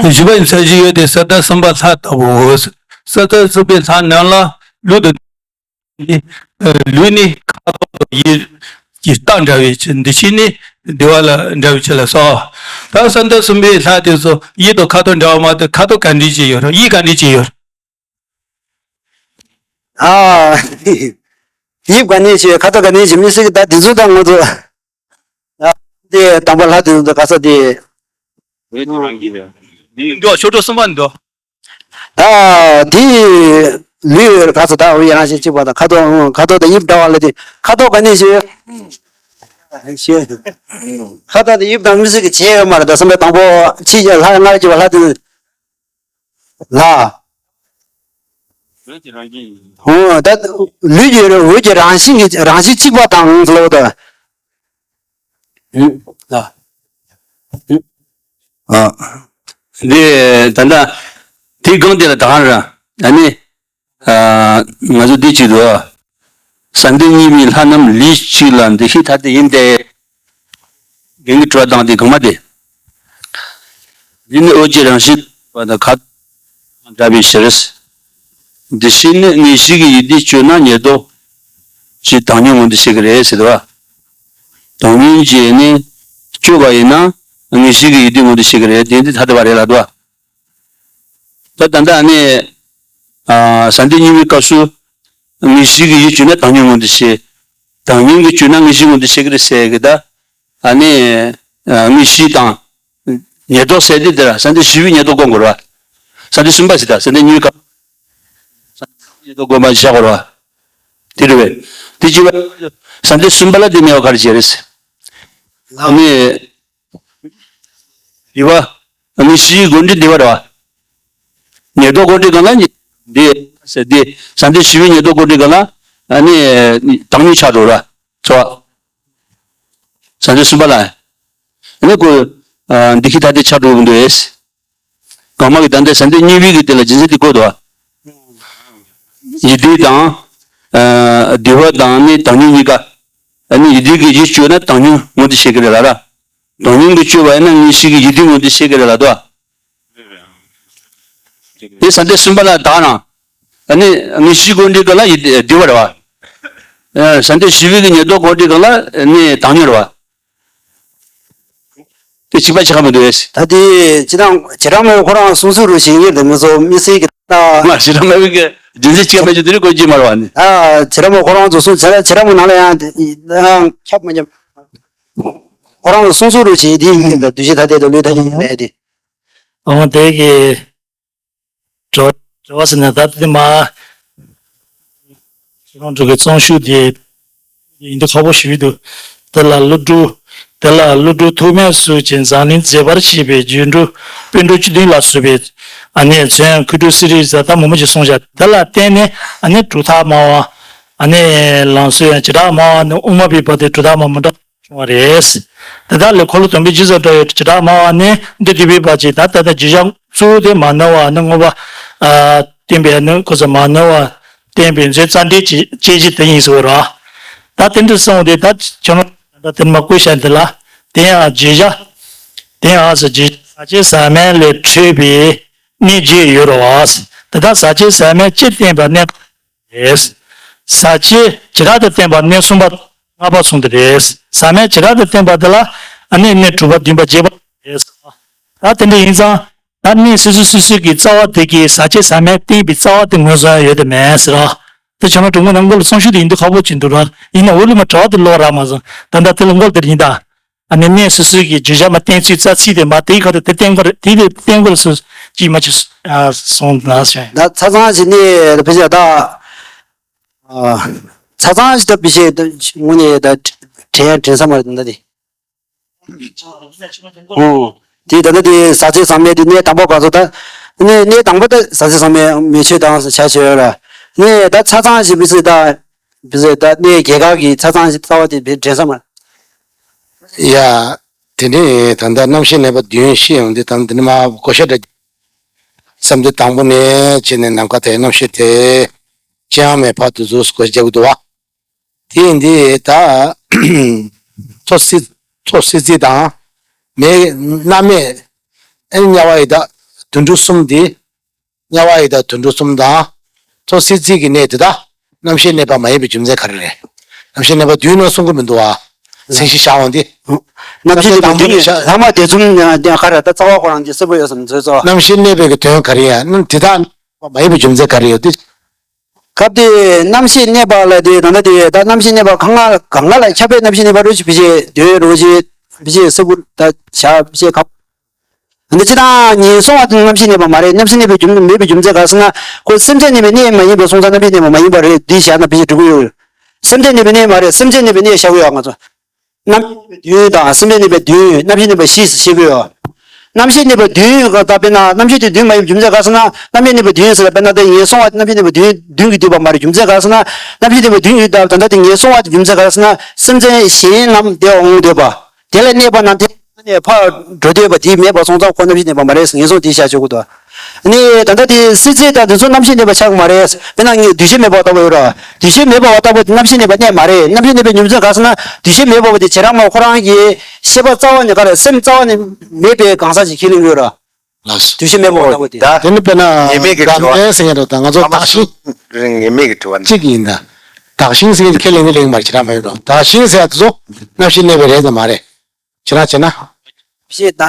བཞི་པ་ཡི་ས་གཞི་ཡོད་དེ་ས་དང་གསུམ་པ་ལྷ་ལྟ་བུ། ས་དང་གསུམ་པའི་ལྷ་རྣམས་ལ་ལུས་དང་། ནི། ལུས་ནི་ཁ་དོག་དང་ཡིད་ཀྱི་རྟགས་འདྲ་བའི་ཕྱིར། འདི་ཕྱིར་ནི་འདུལ་བ་ལ་འདྲ་བའི་ཕྱིར་ལ་སོགས། ད་བསམ་གཏན་གསུམ་པའི་ལྷ་དེ་ཚོ་ཡིད་དང་ཁ་དོག་འདྲ་བ་མ་གཏོགས་ཁ་དོག་ག་འདྲ་ཅིག་ཡོད་རེད། ཡིད་ག་འདྲ་ཅིག་ཡོད་རེད། ཨ། ཡིད་ག་འདྲ་ཅིག་ཡོད། ཁ་དོག་ག་འདྲ་ཅིག་མི་སྲིད་ཀྱི། ད་དེ་ཚོ་ད་ང་ཚོ། ཨ། དེ་དང་པོ་ལྷ་དེ་ཚོ་ག་ས་དེ། འདུག་ཆོས་གྲོགས་གསུམ་པ་འདུག་ཨ། དེ་ལུས་ག་ས་ད་འོ་ཡི་རང་བཞིན་གཅིག་པ་དང་ཁ་དོག་ཁ་དོག་དང་དབྱིབས་འདྲ་བ་ལ་དེ་ཁ་དོག་ག་འདྲ་ཅིག་ཡོད། ཁ་དོག་དང་དབྱིབས་དང་མི་སྲིད་ཀྱི་བྱས་ཡོད་མ་རེད། ད་བསམ་པའི་དང་པོ་ཕྱི་ལྷ་ལྔ་བཅུ་པ་ལྷ་དེ་ལ། འོ་ད་ལུས་ཀྱི་འོད་ཀྱི་རང་བཞིན་གྱི་རང་བཞིན་གཅིག་པ་དང་ལོ་ད། ཨ། འདི་ད་ལྟ་དེའི་སྒང་དེ་ལ་ད་ག་ར་ཨ་ནི། ཨ། ང་ཚོ་འདི་གཅིག་ཏུ། བསམ་གཏན་གཉིས་པའི་ལྷ་རྣམས་ལུས་གཅིག་ལ་འདུ་ཤེས་ཐ་དད་ཡིན་ཏེ། རྒྱན་གྱི་དྲི་བ་དང་དེ་གོང་མ་དེ། འདི་ནི་འོད་ཀྱི་རང་བཞིན་པ་དང་ཁ་འདྲ་བའི་ཕྱིར། འདུ་ཤེས་ནི་དངོས་གཞི་གི་ཡིད་དུ་སྤྱོད་ན་ཉེར་བསྡོགས་ཀྱི་བཏང་སྙོམས་མངོན་དུ་བྱེད་ཀྱི་རེད་ཟེར་བ། བཏང་སྙོམས་ཀྱིས་ནི་སྤྱོད་པ་ཡིན་ན་དངོས་གཞི་གི་ཡིད་དུ་མངོན་དུ་བྱེད་ཀྱི་རེད། དེ་འདི་ཐ་དད་པ་རེད་ལབ་འདུག་ད་ད་ལྟ་ནི། ཨ། བསམ་གཏན་གཉིས་པའི་སྐབས་སུ་དངོས་གཞི་གི་ཡིད་སྤྱོད་ན་བཏང་སྙོམས་མངོན་དུ་བྱེད། བཏང་སྙོམས་ཀྱིས་སྤྱོད་ན་དངོས་གཞི་མངོན་དུ་བྱེད་ཀྱི་རེད་ཟེར་གི་ད། ཨ་ནི། ཨ། དངོས་གཞི་དང་། ཉེར་བསྡོགས་ཟེར་དུས་དེར་བསམ་གཏན་བཞི་པའི་ཉེར་བསྡོགས་སྐོར་དགོས་རེད་བ། བསམ་གཏན་གསུམ་པ་ཟེར་ད་བསམ་གཏན་གཉིས་པའི་སྐབས། ཉེར་བསྡོགས་སྐོར་མ་བྱ་དགོས་རེད་བ། དེ་རེད་བས། དེ་བྱས་པ། བསམ་གཏན་གསུམ་པ་ལ་དེ་གནས་པ་ག་རེ་བྱས་རེད་ཟེར། ཨ་ནི། འདུལ་བ། དངོས་གཞིའི་དགོངས་འགྲེལ་འདུལ་བ་རེད་བ། ཉེར་བསྡོགས་དགོངས་འགྲེལ་སྒང་ལ་འདི་ཟེར་ཏེ། བསམ་གཏན་བཞི་པའི་ཉེར་བསྡོགས་དགོངས་འགྲེལ་སྒང་ལ་ཨ་ནི་བཏང་སྙོམས་ཆགས་འགྲོ་ར། ཚོ། བསམ་གཏན་གསུམ་པ་ལ་ཨ་ནི་ཁོ། ཨ། འདུ་ཤེས་ཐ་དད་ཆགས་འགྲོ་གི་འདུག་ཨེ། གོང་མ་གི་ད་ལྟ་བསམ་གཏན་གཉིས་པའི་གི་དེ་ལ་རྒྱུ་མཚན་དེ་བཀོད་འདུག་བ། ཡིད་བདེ་དང་། ཨ། འདུལ་བ་དང་ནི་བཏང་སྙོམས་གཉིས་ཀ་ཨ་ནི་ཡིད་བདེ་གི་ཡིད་སྤྱོད་ན་བཏང་སྙོམས་མངོན་དུ་བྱེད་ཀྱི་རེད་ལ་ར། བཏང་སྙོམས་ཀྱིས་སྤྱོད་པ་ཡིན་ན་དངོས་གཞི་གི་ཡིད་བདེ་མངོན་དུ་བྱེད་ཀྱི་རེད་ལ་དོ། དེ་བསམ་གཏན་གསུམ་པ་ལ་དག་ན། ཨ་ནི་དངོས་གཞིའི་དགོངས་འགྲེལ་སྒང་ལ་ཡིད་བདེ་བ་རེད་བ། ཨ། བསམ་གཏན་བཞི་པའི་གི་ཉེར་བསྡོགས་དགོངས་འགྲེལ་སྒང་ལ་ནི་བཏང་སྙོམས་རེད་བ། དེ་གཅིག་པ་གཅིག་པ་མི་འདུག་ཨེ། ད་དེ་ཅི་དང་བྱེ་བྲག་སྨྲ་བས་ཁོ་རང་གསུང་ཚུལ་རུ་ཞིག་ཡིན་དེ་མི་ཚོ་མི་སྲིད་ཀྱི་ད། མ་བྱེ་བྲག་སྨྲ་བའི་གི་རྒྱུ་མཚན་གཅིག་པ་གཅིག་དེ་རིགས་བཀོད་ཀྱི་མ་རེད་བ་ནི། ཨ། བྱེ་བྲག་སྨྲ་ཁོ་རང་ཚོ་གསུང་བྱེ་བྲག་བྱེ་བྲག་སྨྲ་ནང་ལ་ཡང་དེ་ཡང་ཁྱབ་མ་ཁྱབ། ཁོ་རང་ཚོ་གསུང་ཚུལ་རུ་ཞིག་དེ་ཡིན་དེ་འདུ་བྱེད་ཐ་དད་དུ་ལུས་ཐ་དད་ཡིན་མེད་དེ། འོ་དེ་གི། དྲི་བ་དྲི་བ་ཟེར་ན་ད་དེ་མ། ཁྱེད་རང་ཚོ་གི་རྩོམ་ཤོག་དེ་ཡིན་དུས་ཁག་པོ་ཞིག་འདུག་དེ་ལ་ཀླུ་སྒྲུབ། དེ་ལ་ཀླུ་སྒྲུབ་ཐོགས་མེད་སོགས་ཀྱིས་འཛམ་གླིང་མཛེས་པར་བྱེད་པའི་སྒྱུ་འཕྲུལ་པཎ་གྲུབ་བཅུ་བདུན་ལ་སོགས་པའི་ཨ་ནེ་མཚོན་ཁུ་ཁྲུ་སི་རི་ཟ་ད་མོ་མོ་ཅིག་གསུངས་བཞག་དེ་ལ་བརྟེན་ནས་ཨ་ནེ་གྲུབ་མཐའ་སྨྲ་བ། ཨ་ནེ་ལམ་སྲོལ་ཡང་བྱེ་བྲག་སྨྲ་བ་ནི་དབུ་མ་པའི་བར་དུ་གྲུབ་མཐའ་སྨྲ་མི་འདྲ། བྱུང་བ་རེད། དེ་དག་ལས་འཁོར་ལོ་སྡོམ་པའི་རྗེས་སུ་འགྲོ་བའི་བྱེ་བྲག་སྨྲ་བ་ནི་འདི་སྡུད་པའི་བར་གྱི་ད་ལྟ་དང་བརྗོད་བྱ་གཙོ་བོ་དེ་མ་ནོར་བ་ནི་མངོན་པ། ཨ། བསྟན་པའི་ནི་ཁོ་ཚོ་མ་ནོར་བ་བསྟན་པའི་མཛོད་རྩ་འགྲེལ་གྱི་དཔྱད་གཞི་དེ་ཡིན་ཟེར་བ་རེད། ད་དེ་འདྲ་གསུངས་ཏེ་ད་ཁྱོད་རང་ད་དེ་མ་བཀོད་བྱ་འདི་ལ་དེ་ཡང་བརྗོད་བྱ། དེ་ཡང་ཟེར་བརྗོད་ཟག་བཅས་ཟག་མེད་ལས་འཕྲོས་པའི་གནས་བརྗོད་ཡོད་རེད་བ། དེ་དག་ཟག་བཅས་ཟག་མེད་སྤྱིར་བསྟན་པ་གནས། རེད། ཟག་བཅས་བྱེ་བྲག་ཏུ་བསྟན་པ་གནས་གསུམ་པ་ལྔ་པ་ཚོ་འདི་རེད། ཟག་མེད་བྱེ་བྲག་ཏུ་བསྟན་པ་འདི་ལ་ཨ་ནི་གནས་དྲུག་པ་བདུན་པ་བརྒྱད་པ་རེད། ད་དེ་འདྲ་ཡིན་ཙང་ད་གནས་སོ་སོ་སོ་སོའི་གི་རྩ་བ་དེ་གི་ཟག་བཅས་ཟག་མེད་བསྟན་པའི་རྩ་བ་དེ་ངོས་བཟུང་ཡ་ཡོད་དམ་མེད་ཟེར་ར། དེ་ཁྱོད་རང་གྲུབ་མགོ་ནང་ཁུལ་ལ་གསུང་ཤུགས་དེ་ཡིན་དུས་ཁག་པོ་ཅིག་འདུག་ར། ཡིན་ན་འོག་ལུས་མ་དྲི་བ་དེ་ཀློག་རག་མ་སོང་། ད་ལྟ་དེ་ལ་མགོ་དེར་ཡིན་ད། ཨ་ནི་གནས་སོ་སོའི་གི་བརྗོད་བྱ་མ་བསྟན་ཚུལ་རྩ་ཚིག་དེ་མ་དེའི་ཁ་ཐུག་དེ་བསྟན་དགོས་རེད། དེ་དེ་བསྟན་དགོས་རེད་སོ་ཅིག་མ་ཅིག་ཨ་སོང་ན་ཞེས། ད་ཆ་ཚང་ཞིག་ནི་ཕལ་ཆེར་ད་ཨ་ཆ་ཚང་ཞིག་ད་ཕལ་ཆེར་དངོས་གནས་ད་དྲན་དྲན་ས་མ་རེད་ད་དེ། ཨོ། དེ་ད་ལྟ་དེ་ཟག་བཅས་ཟག་མེད་དེ་གནས་དང་པོ་ག་ཚོད་ད། གནས་གནས་དང་པོ་ད་ཟག་བཅས་ཟག་མེད་མེ་མཆོད་དང་ཟེར་བྱ་ཞོལ་ར། གནས་ད་ཆ་ཚང་ཞིག་མི་སྲིད་ད། བི་ཟེར་ད་གནས་རྒྱས་གར་གྱི་ཆ་ཚང་ཞིག་རྩ་བ་དེ་བེད་དྲན་ས་མ། ཡ། དེ་ནས་ད་ལྟ་རྣམ་ཤེས་གནས་པ་བདུན་ཤེས་ཡོང་དུས་ད་འདི་ནི་མ་གོ་ཤ་འདྲ། བསམ་གཏན་དང་པོ་ནས་བྱས་ནས་ནམ་མཁའ་དེ་རྣམ་ཤེས་དེ་ཅི་ཡང་མེད་བར་དུ་གཟུགས་སུ་གོ་ཤ་རྒྱག་གི་འདུག་བ། དེ་ཡིན་དུས་ད་ཚོ་སྲིད་ཚོ་སྲིད་རྩེ་དང་མེ་མནར་མེད་ཨེ་དམྱལ་བ་ཡི་དྭགས་དུད་འགྲོ་གསུམ་དེ། དམྱལ་བ་ཡི་དྭགས་དུད་འགྲོ་གསུམ་དང་། ཚོ་སྲིད་རྩེ་གི་གནས་དེ་དག་རྣམ་ཤེས་གནས་པ་མ་ཡིན་པའི་རྒྱུ་མཚན་ག་རེ་རེད། རྣམ་ཤེས་གནས་པ་བདུན་ནོ་གསུང་གི་མི་འདུག་བ། མཚན་གཞི་བཞག་འོང་དེ། རྣམ་ཤེས་གནས་པ་བདུན་ཡོད། ལྷག་མ་དེ་ཚུམ་ག་རེ་ད་རྩ་བ་ཁོ་རང་གི་སྲིད་པོ་ཡོད་བསམ་ཚོད་ཚོ། རྣམ་ཤེས་གནས་པའི་གི་དོན་ག་རེ་ཡ། དེ་དག་མ་ཡིན་པའི་རྒྱུ་མཚན་ག་རེ་ཡོད་དེ། སྐབས་དེ་རྣམ་ཤེས་གནས་པ་ལ་དེ་ད་ལྟ་དེ་ད་རྣམ་ཤེས་གནས་པ་གང་ལ་གང་ལ་ཁྱབ་པའི་རྣམ་ཤེས་གནས་པ་རོ་ཅི་བི་ཅེ་དོན་རོ་ཅི་བི་ཅེ་སྲིད་པོ་ད་བྱ་བི་ཅེ་ག་འདི་ཅི་དང་ངན་སོང་བ་དེ་རྣམ་ཤེས་གནས་པ་མ་རེད། རྣམ་ཤེས་གནས་པའི་རྒྱུ་མེད་པའི་རྒྱུ་མཚན་ག་ཟེར་ན། ཁོ་སེམས་ཅན་གནས་པའི་གནས་མ་ཡིན་པའི་སོང་ཙང་རྣམ་ཤེས་གནས་པ་མ་ཡིན་པ་རེད། འདི་བྱས་ན་ཕལ་ཆེར་འགྲིག་གི་ཡོད། སེམས་ཅན་གནས་པའི་གནས་མ་རེད། སེམས་ཅན་གནས་པའི་གནས་བཞག་གི་ཡོད་ང་ཚོ། རྣམ་ཤེས་གནས་པའི་བདུན་དང་སེམས་ཅན་གནས་པའི་བདུན། རྣམ་ཤེས་གནས་པ་བཞི་ཟེར་བཤད་གི་ཡོད། རྣམ་ཤེས་གནས་པ་བདུན་ད་དཔེར་ན་རྣམ་ཤེས་དེ་བདུན་མ་ཡིན་རྒྱུ་མཚན་ག་ཟེར་ན། རྣམ་ཤེས་གནས་པ་བདུན་ཟེར་ན་དཔེར་ན་དེ་ངན་སོང་བ་རྣམ་ཤེས་གནས་པ་བདུན་བདུན་གྱིས་བསྡུས་པ་མ་རེད། རྒྱུ་མཚན་ག་ཟེར་ན། རྣམ་ཤེས་གནས་པ་བདུན་ཡོད་ད་ད་ལྟ་དེ་ངན་སོང་བ་རྒྱུ་མཚན་ག་ཟེར་ན། སེམས་ཅན་གཞན་རྣམས་དེ་འོང་འདོད་པ། དེ་ལ་གནས་པ་རྣམས་དེ་ནས་ཕར་འགྲོ་འདོད་པ་དེ་མེད་པ་སོང་ཙང་ཁོ་རྣམ་ཤེས་གནས་པ་མ་རེད། ངན་སོང་དེ་བྱ་ཆོག་གི་འདུག་ནི་ད་ལྟ་དེ་སྲིད་རྩེ་དང་དེ་ཚོ་རྣམ་ཤེས་གནས་པ་ཆགས་མ་རེད། དཔེར་ན་ངས་འདུ་ཤེས་མེད་པ་ལྟ་བུ་ཡོད་ར། འདུ་ཤེས་མེད་པ་ལྟ་བུ་དེ་རྣམ་ཤེས་གནས་པ་གནས་མ་རེད། རྣམ་ཤེས་གནས་པའི་རྒྱུ་མཚན་ག་ཟེར་ན། འདུ་ཤེས་མེད་པ་དེ་བྱེ་བྲག་སྨྲ་བ་ཁོ་རང་གི་ཤེས་པ་རྩ་བ་ནས་ག་རེ་སེམས་རྩ་བ་ནས་མེད་པའི་གང་ཟག་ཅིག་ཁས་ལེན་གྱི་ཡོད་ར། ལགས་སོ། འདུ་ཤེས་མེད་པ་ལྟ་བུ་དེ། ད་དེ་ནི་དཔེར་ན་ངེས་མེད་ཀྱི་དྲི་བ། འདམ་ལན་ཟེར་མཁན་རེད། ད་ང་ཚོ་བདག་ཤིང་ངེས་མེད་ཀྱི་དྲི་བ་ནི་གཅིག་ཡིན་ད། བདག་ཤིང་ཟེར་མཁན་ཁས་ལེན་གྱི་ལེགས་མ་རེད། བྱེ་བྲག་སྨྲ་བའི་འགྲོ་བདག་ཤིང་ཟེར་ཡ་དེ་ཚོ་རྣམ་ཤེས་གནས་པའི་རེད་དམ་མ་རེད། ཁྱེད་རང་བྱས་ན། ཤེས་ད་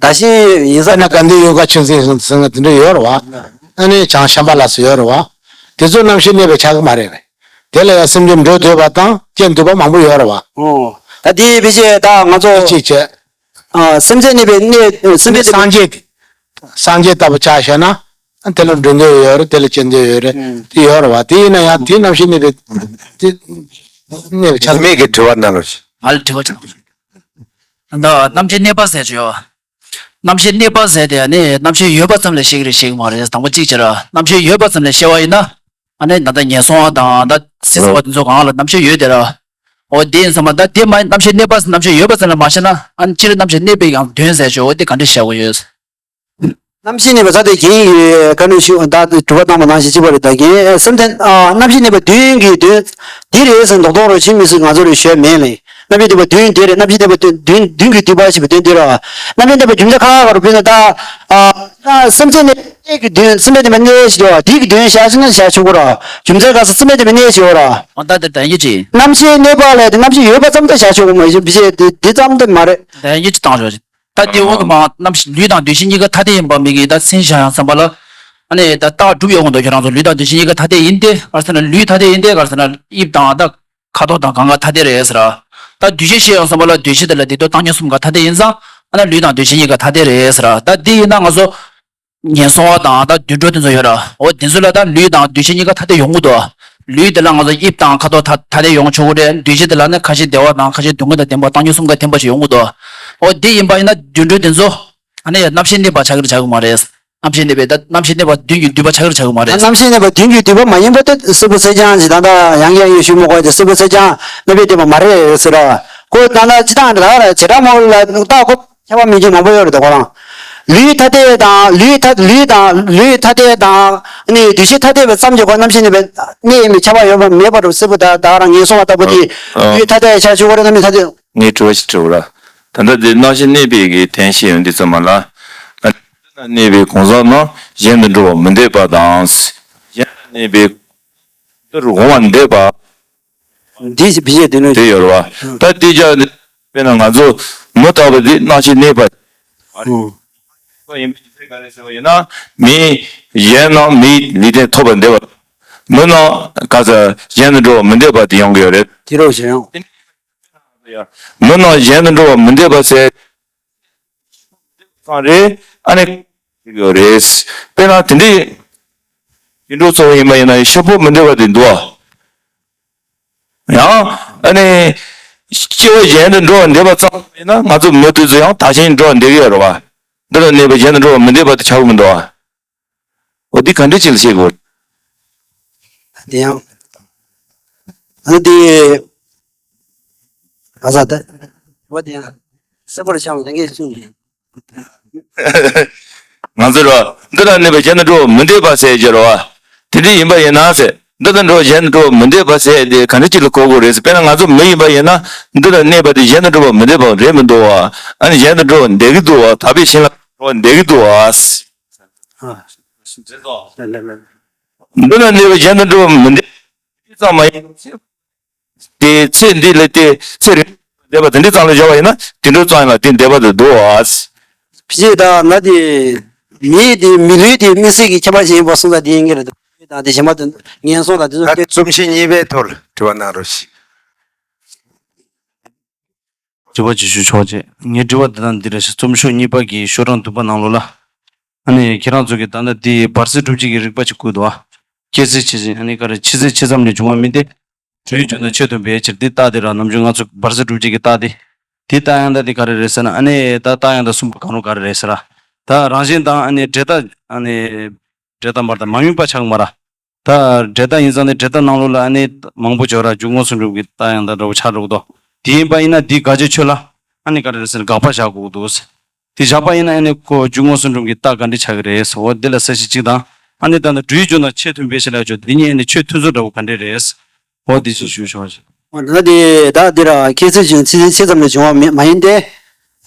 ད་ཤེས་ཡིན་ས། ན་དགའ་ལྡན་ཡོ་ག་ཆོས་འཛིན་ཟེར་ན་དེ་འདྲ་ཡོད་རེད་བ། ཨ་ནི་བྱང་ཤམ་བྷ་ལ་སུ་ཡོད་རེད་བ། དེ་ཚོ་རྣམ་ཤེས་གནས་པའི་ཆགས་ཀྱི་མ་རེད་པས། དེ་ལ་ཡང་སེམས་ཅན་འགྲོ་འདོད་པ་དང་སྐྱེ་འདོད་པ་མང་པོ་ཡོད་རེད་བ། ཨོ། ད་དེ་ཕལ་ཆེར་ད་ང་ཚོ་གཅིག་བྱས། ཨ་སེམས་ཅན་གནས་པའི་གནས་སེམས་ཅན་གནས་སངས་རྒྱས་སངས་རྒྱས་ལྟ་བུ་ཆ་བཞག་ན། དེ་ལ་འགྲོ་འདོད་ཡོད་རེད། དེ་ལ་སྐྱེ་འདོད་ཡོད་རེད། དེ་ཡོད་རེད་བ། དེ་ཡིན་ན་ཡང་དེའི་རྣམ་ཤེས་གནས་པའི་དེ་གནས་པའི་ཆགས་ཀྱི་མ་རེད། ངེས་མེད་ཀྱི་དྲི་བ་གནང་རོགས་ཞུ། ང་ལ་དྲི་བ་ཆགས་སོང་། ད་རྣམ་ཤེས་གནས་པ་ཟེར་གྱི་ཡོད། རྣམ་ཤེས་གནས་པ་ཟེར་དེ་ནི་རྣམ་ཤེས་ཡོད་པ་ཙམ་ལ་བཤད་ཀྱི་རེད་བཤད་ཀྱི་མ་རེད། དང་པོ་གཅིག་བྱས་ར་རྣམ་ཤེས་ཡོད་པ་ཙམ་ལ་བཤད་པ་ཡིན་ན། ཨ་ནི་ད་ལྟ་ངན་སོང་བ་དང་ད་སྲིད་རྩེ་བ་དེ་ཚོ་གང་ལ་རྣམ་ཤེས་ཡོད་དེ་ར། འོ་དེ་ཡིན་ཙང་མ་ད་དེ་མ་རྣམ་ཤེས་གནས་པ་ཟེར་རྣམ་ཤེས་ཡོད་པ་ཙམ་ལ་མ་བཤད་ན། ཨ་ནི་སྤྱིར་རྣམ་ཤེས་གནས་པའི་ཡང་དོན་ཟེར་ཆོག་འོ་དེ་ག་འདྲ་བཤད་དགོས་ཡོད། རྣམ་ཤེས་གནས་པ་ཚ་དེ་རྒན་ཡིས་བཀའ་འདྲི་ཞུ་ད་དྲི་བ་བཏང་བ་ནང་བཞིན་གཅིག་པ་རེད། ད་རྒན་སེམས་ལྡན་ཨ་རྣམ་ཤེས་གནས་པ་བདུན་གྱི་དོན་འདི་རེད་ཟེར་རྡོག་རྡོག་རུ་ཕྱིན་མི་སྲིད། ང་ཚོ་ལ་ཞུ་ཡ་མེད་ལེ། རྣམ་ཤེས་གནས་པ་བདུན་འདི་རེད། རྣམ་ཤེས་གནས་པ་བདུན་བདུན་གྱིས་བསྡུས་པ་ཞེས་པའི་དོན་འདི་རེད། རྣམ་ཤེས་གནས་པ་རྒྱུ་མཚན་ཁ་ཁ་རུ་ཕུལ་ན་ད་ཨ་སེམས་ཅན་གནས་གནས་ཀྱི་དོན་སེམས་ཅན་གནས་པ་གནས་ཞེས་པ་འདི་གི་དོན་བཞག་ཤེ་ན་བཞག་ཆོག་གི་ར། རྒྱུ་མཚན་ག་ས་སེམས་ཅན་གནས་པ་གནས་ཞེས་པ་ར། འོ་ད་དེ་དོན་གྱི་ཅི། རྣམ་ཤེས་གནས་པ་ལས་དེ་རྣམ་ཤེས་ཡོད་པ་ཙམ་དུ་བཞག་ཆོག་གི་མ་གཞི་འདི་ཅི་འདི་འདི་ཙམ་དུ་མ་རེད། དོན་གྱི་ཅི་བཏང་ཆོག་ཅི། ད་དེ་འོག་ཏུ་མ་རྣམ་ཤེས་ལུས་དང་འདུ་བྱེད་གཉིས་ཀ་ཐ་དད་ཡིན་པ་མིག་གིས་ད་མཚན་བཞག་ཡང་བསམ་པ་ལ། ཨ་ནི་ད་རྟགས་གྲུབ་ཡོང་གི་འདུག་ཁྱེད་རང་ཚོ་ལུས་དང་འདུ་བྱེད་གཉིས་ཀ་ཐ་དད་ཡིན་ཏེ་ག་རེ་ཟེར་ན་ལུས་ཐ་དད་ཡིན་ཏེ་ག་རེ་ཟེར་ན་དབྱིབས་དང་ད་ཁ་དོག་དང་གང་ག་ཐ་དད་རེད་ཟེར། ད་འདུ་བྱེད་ཤེས་ཡང་བསམ་པ་ལ་འདུ་བྱེད་དེ་ལ་དེ་དོན་བཏང་སྙོམས་གསུམ་ཀ་ཐ་དད་ཡིན་ཙང་ཨ་ན་ལུས་དང་འདུ་བྱེད་གཉིས་ཀ་ཐ་དད་རེད་ཟེར། ད་འདི་ཡིན་ན་ང་ཚོ་ངན་སོང་བ་དང་ད་དུད་འགྲོ་དེ་ཚོ་ཡོད་ར། འོ་དེ་ཚོ་ལ་ད་ལུས་དང་འདུ་བྱེད་གཉིས་ཀ་ཐ་དད་ཡོང་གི་འདུག་ལུས་དེ་ལ་ང་ཚོ་དབྱིབས་དང་ཁ་དོག་ཐ་ཐ་དད་ཡོང་ཆོག་གི་རེད། འདུ་བྱེད་དེ་ལ་ནི་ཁ་ཞེ་བདེ་བ་དང་ཁ་ཞེ་སྡུག་བསྔལ་དང་ལྡན་པ་བཏང་སྙོམས་གསུམ་ཀ་ལྡན་པ་ཞིག་ཡོང་གི་འདུག་འོ་དེ་ཡིན་པ་ཡིན་ན་དུད་འགྲོ་དེ་ཚོ་ཨ་ནི་རྣམ་ཤེས་གནས་པ་ཆགས་ཀྱི་རེད་ཆགས་ཀྱི་མ་རེད། རྣམ་ཤེས་གནས་པའི་ད་རྣམ་ཤེས་གནས་པ་བདུན་གྱིས་བསྡུས་པ་ཆགས་ཀྱི་རེད་ཆགས་ཀྱི་མ་རེད། རྣམ་ཤེས་གནས་པ་བདུན་གྱིས་བསྡུས་པ་མ་ཡིན་པ་དེ་སྲིད་པ་ཚེ་རྐྱང་ཞིག་ད་ལྟ་ཡང་ཡང་ཡང་ཞུ་མ་དགོས་ཏེ་སྲིད་པ་ཚེ་རྐྱང་གནས་པའི་བསྡུས་པ་མ་རེད་ཟེར་ར། ཁོ་ད་ལྟ་སྤྱི་བཏང་རེད་ད་ག་རེད་བྱེ་བྲག་སྨྲ་བ་ལ་ད་ཁོ། ཁྱད་པར་མི་འབྱུང་མང་པོ་ཡོད་རེད་ད་ཁོ་རང་། ལུས་ཐ་དད་དང་ལུས་ཐ་ལུས་དང་ལུས་ཐ་དད་དང་ནི་འདུ་ཤེས་ཐ་དད་པའི་ཙམ་གྱིས་ཁོ་རྣམ་ཤེས་གནས་པའི་གནས་ཡིན་པའི་ཁྱབ་པ་ཡོད་པ་མེད་པ་རུ་སྲིད་པ་ད་ད་རང་ངན་སོང་བ་ལྟ་བུ་དེ་ཨ། ལུས་ཐ་དད་ཆ་ཆུ་བོ་རེ་རྣམ་སྨིན་ཐ་དད། ངས་དྲི་བ་ཞིག་དྲི་བ་ལ། ད་ལྟ་དེ་རྣམ་ཤེས་གནས་པའི་གི་དོན་བཤད་ཡོང་དུས་ཙམ་པ་ལ། ཨ་ནི་གནས་པའི་གང་ཟག་རྣམས་གཞན་དུ་འགྲོ་བར་མི་འདོད་པ་དང་། གཞན་ལ་གནས་པའི་འདིར་འོང་བར་འདོད་པ། འདི་ཞིག་བི་ཞེས་དེ་ནས་དེ་ཡོད་རེད་བ། ད་དེ་ཅག་དཔེར་ན་ང་ཚོ་མི་ལྟ་བུ་འདི་རྣམ་ཤེས་གནས་པ། ཨུ། ཡིན་པའི་རྒྱུ་མཚན་ག་རེ་ཟེར་བ་ཡིན་ན་མི་གཞན་རྣམས་མིའི་ལུས་རྟེན་ཐོབ་པར་འདོད་པ། མི་རྣམས་ག་ས་གཞན་དུ་འགྲོ་བར་མི་འདོད་པ་དེ་ཡོང་གི་ཡོད་རེད། དེ་རོགས་ཞེས་ཡང་། མི་རྣམས་གཞན་དུ་འགྲོ་བར་མི་འདོད་པ་ཟེར། གང་རེད་ཨ་ནི། ཡོད་རེད། དཔེར་ན་དེ་འདྲའི་དུད་འགྲོ་ཚོ་ཡིན་པ་ཡིན་ན་ཤོག་བུ་མི་འདོད་པ་དེ་འདུག་ཨ། ཡང་ཨ་ནི། སྐྱེ་བ་གཞན་དུ་འགྲོ་བར་འདོད་པ་ཙམ་ཡིན་ན་ང་ཚོ་མི་དེ་ཚོ་ཡང་དག་ཞིང་འགྲོ་བར་འདོད་ཀྱི་ཡོད་རེད་བ། འདི་ལ་གནས་པ་གཞན་དུ་འགྲོ་བར་མི་འདོད་པ་དེ་ཆགས་ཀྱི་མི་འདུག་ཨ། འོ་འདི་ག་འདྲ་ཅིག་ལ་བཤད་དགོས། དེ་ཡང་། ཨ་ནི་དེ། ག་ས་ད། འོ་དེ་ཡང་། སེ་པོར་ཤང་ལ་ངས་གསུངས་ཡིན། ང་ཚོས་རོ། འདི་ལ་གནས་པ་གཞན་དུ་འགྲོ་བར་མི་འདོད་པ་ཟེར་གྱི་རོ། དེ་འདྲ་ཡིན་པ་ཡིན་ན་ཟེར། འདི་ལ་འགྲོ་གཞན་དུ་འགྲོ་བར་མི་འདོད་པ་ཟེར་དེ་ག་འདྲ་ཅིག་ལ་གོ་དགོས་རེད་ཟེར། དཔེར་ན་ང་ཚོ་མི་ཡིན་པ་ཡིན་ན་འདི་ལ་གནས་པ་དེ་གཞན་དུ་འགྲོ་བར་མི་འདོད་པ་རེད་མི་འདུག་བ། ཨ་ནི་གཞན་དུ་འགྲོ་བར་འདོད་ཀྱི་འདུག་བ། དག་པའི་ཞིང་ལ་འགྲོ་བར་འདོད་ཀྱི་འདུག་བ། འདི་ལ་གནས་པ་གཞན་དུ་འགྲོ་བར་མི་འདོད། ཙམ་མ་ཡིན། དེ་ཚེ་འདི་ལས་དེ་ཚེ་རིང་འདས་པ་དེ་འདྲ་ཙམ་ལ་བཞག་པ་ཡིན་ན་དེ་འདྲ་ཙམ་ཡིན་ལ་དེ་འདས་པ་དེ་འདུག་ཨ། ཕྱི་ད་ང་དེ་མི་དེ་མི་ལུས་དེ་དམིགས་བསལ་གྱི་ཁྱད་པར་ཅན་ཡིན་པ་གསུངས་ད་དེ་ཡིན་གྱི་རེད། དང་དེ་གཞན་པ་དེ་ངན་སོང་དང་དེ་ཚོ་ད་སྐད་རྩོམ་གཞི་གཉིས་པའི་ཐོག་ལ་དྲི་བ་གནང་རོགས་ཞུ། དྲི་བ་ཅིག་ཞུ་ཆོག་ཅེས། ངའི་དྲི་བ་འདི་དང་འདི་རེད་ཤག་རྩོམ་ཤོག་གཉིས་པ་གི་ཤོག་གྲངས་བདུན་པ་ནང་ལོགས་ལ། ཨ་ནི་ཁྱེད་རང་ཚོ་གིས་ད་ལྟ་འདི་བར་སྲིད་སྒྲུབ་བྱེད་ཀྱི་རིགས་པ་ཅིག་བཀོད་འདུག་ཨ། སྐྱེ་སྲིད་འཆི་སྲིད་ཨ་ནི་ག་རེ་འཆི་སྲིད་འཆི་མཚམས་ལས་བྱུང་བ་མིན་ཏེ། དུས་རྒྱུན་དང་ཆོས་མཐུན་པའི་ཕྱིར་འདི་རྟགས་དེ་ར་ནམ་རྒྱུན་ང་ཚོ་བར་སྲིད་སྒྲུབ་བྱེད་ཀྱི་རྟགས་དེ། དེ་རྟགས་ཡང་དག་དེ་ག་རེ་རེད་ཟེར་ན་ཨ་ནི་ད་རྟགས་ཡང་དག་གསུམ་པ་གང་རུང་ག་རེ་རེད་ཟེར་ར། ད་རང་བཞིན་དང་ཨ་ནི་འབྲས་རྟགས་ཨ་ནི་འབྲས་རྟགས་མ་རེད་ད་མ་དམིགས་པ་ཆགས་མ་ར། ད་འབྲས་རྟགས་ཡིན་ཙང་ནི་འབྲས་རྟགས་ནང་ལོགས་ལ་ཨ་ནི་མང་པོ་འབྱོར་ར་རྒྱུ་མངོན་སུམ་འགྲུབ་ཀྱི་རྟགས་ཡང་དག་འདྲ་བོ་ཆགས་འགྲོ་གི་འདུག་དེ་ཡིན་པ་ཡིན་ན་འདི་དགག་བྱའི་ཆོས་ལ་ཨ་ནི་ག་རེ་རེད་ཟེར་ན་དགག་པ་བཞག་དགོས་ཀྱི་འདུག་དེ་བཞག་པ་ཡིན་ན་ཨ་ནི་ཁོ་རྒྱུ་མངོན་སུམ་འགྲུབ་ཀྱི་རྟགས་ག་འདྲ་ཆགས་ཀྱི་རེད་ཟེར་འོ་འདི་ལ་གསལ་བཤད་གཅིག་དང་ཨ་ནི་ད་ནི་འགྲོས་ཡུལ་རྒྱུ་དང་ཆོས་མཐུན་པའི་ཕྱིར་ལ་ཆོས་འདི་གཉིས་ཨ་ནི་ཆོས་མཐུན་ཚུལ་འདྲ་བོ་ག་འདྲ་རེད། འོ་འདི་ཞིག་ཞུ་ཆོག་ཅིག་འོ་ད་དེ་ད་འདི་ར་ཁྱེད་ཚོས་ཀྱང་ཚེ་ཚེ་ཚེ་ཙམ་ལས་བྱུང་བ་མེད་མ་ཡིན་ཏེ།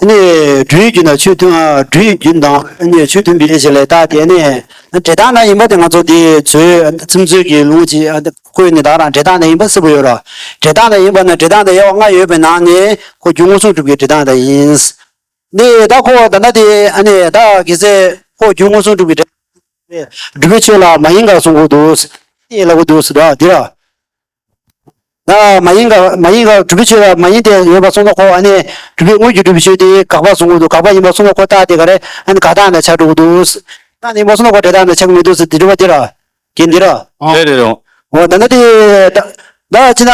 ཨ་ནི་འགྲོས་ཡུལ་རྒྱུ་དང་ཆོས་མཐུན་ཨ་འགྲོས་ཡུལ་རྒྱུ་དང་ཨ་ནི་ཆོས་མཐུན་པའི་ཕྱིར་ལས་རྟགས་དེ་ནི་འབྲས་རྟགས་ན་ཡིན་པ་དེ་ང་ཚོ་འདི་ཚོས་ཚིམ་ཚོད་ཀྱི་ལུང་ཅིག་ཨ་བཀོད་ནས་ད་རང་འབྲས་རྟགས་ན་ཡིན་པ་གསལ་པོ་ཡོད་ར། འབྲས་རྟགས་ན་ཡིན་པ་ན་འབྲས་རྟགས་ན་དབྱེ་བ་ལྔ་ཡོད་པའི་ནང་ནས་ཁོ་རྒྱུ་མངོན་སུམ་འགྲུབ་ཀྱི་འབྲས་རྟགས་ན་ཡིན། ནི་ད་ཁོ་ད་ལྟ་དེ་ཨ་ནི་ད་གལ་སྲིད་ཁོ་རྒྱུ་མངོན་སུམ་འགྲུབ་ཀྱི་འབྲས་སྒྲུབ་པའི་ཆོས་ལ་མ་ཡིན་ག་གསུང་གི་འདུག་ཨེ་ལབ་གི་འདུག་ཟེར་ད་འདི་ར། ད་མ་ཡིན་ག་མ་ཡིན་ག་སྒྲུབ་པའི་ཆོས་ལ་མ་ཡིན་ཏེ་ཡོད་པ་སོང་ན་ཁོ་ཨ་ནི་སྒྲུབ་པའི་དངོས་ཀྱི་སྒྲུབ་པའི་ཆོས་དེ་དགག་པ་གསུང་གི་འདུག་དགག་པ་ཡིན་པ་སོང་ན་ཁོ་རྟགས་དེ་ག་རེ་ཨ་ནི་དགག་རྟགས་ན་ཆགས་འགྲོ་གི་འདུག་རྟགས་ན་ཡིན་པ་སོང་ན་ཁོ་འབྲས་རྟགས་ན་ཆགས་མི་འདུག་ཟེར་འདི་འདྲ་བ་འདི་ར། གན་འདི་ར། རེད་རེད་རོ། འོ་ད་ནི་དེ་ད་ད་ཅི་ན་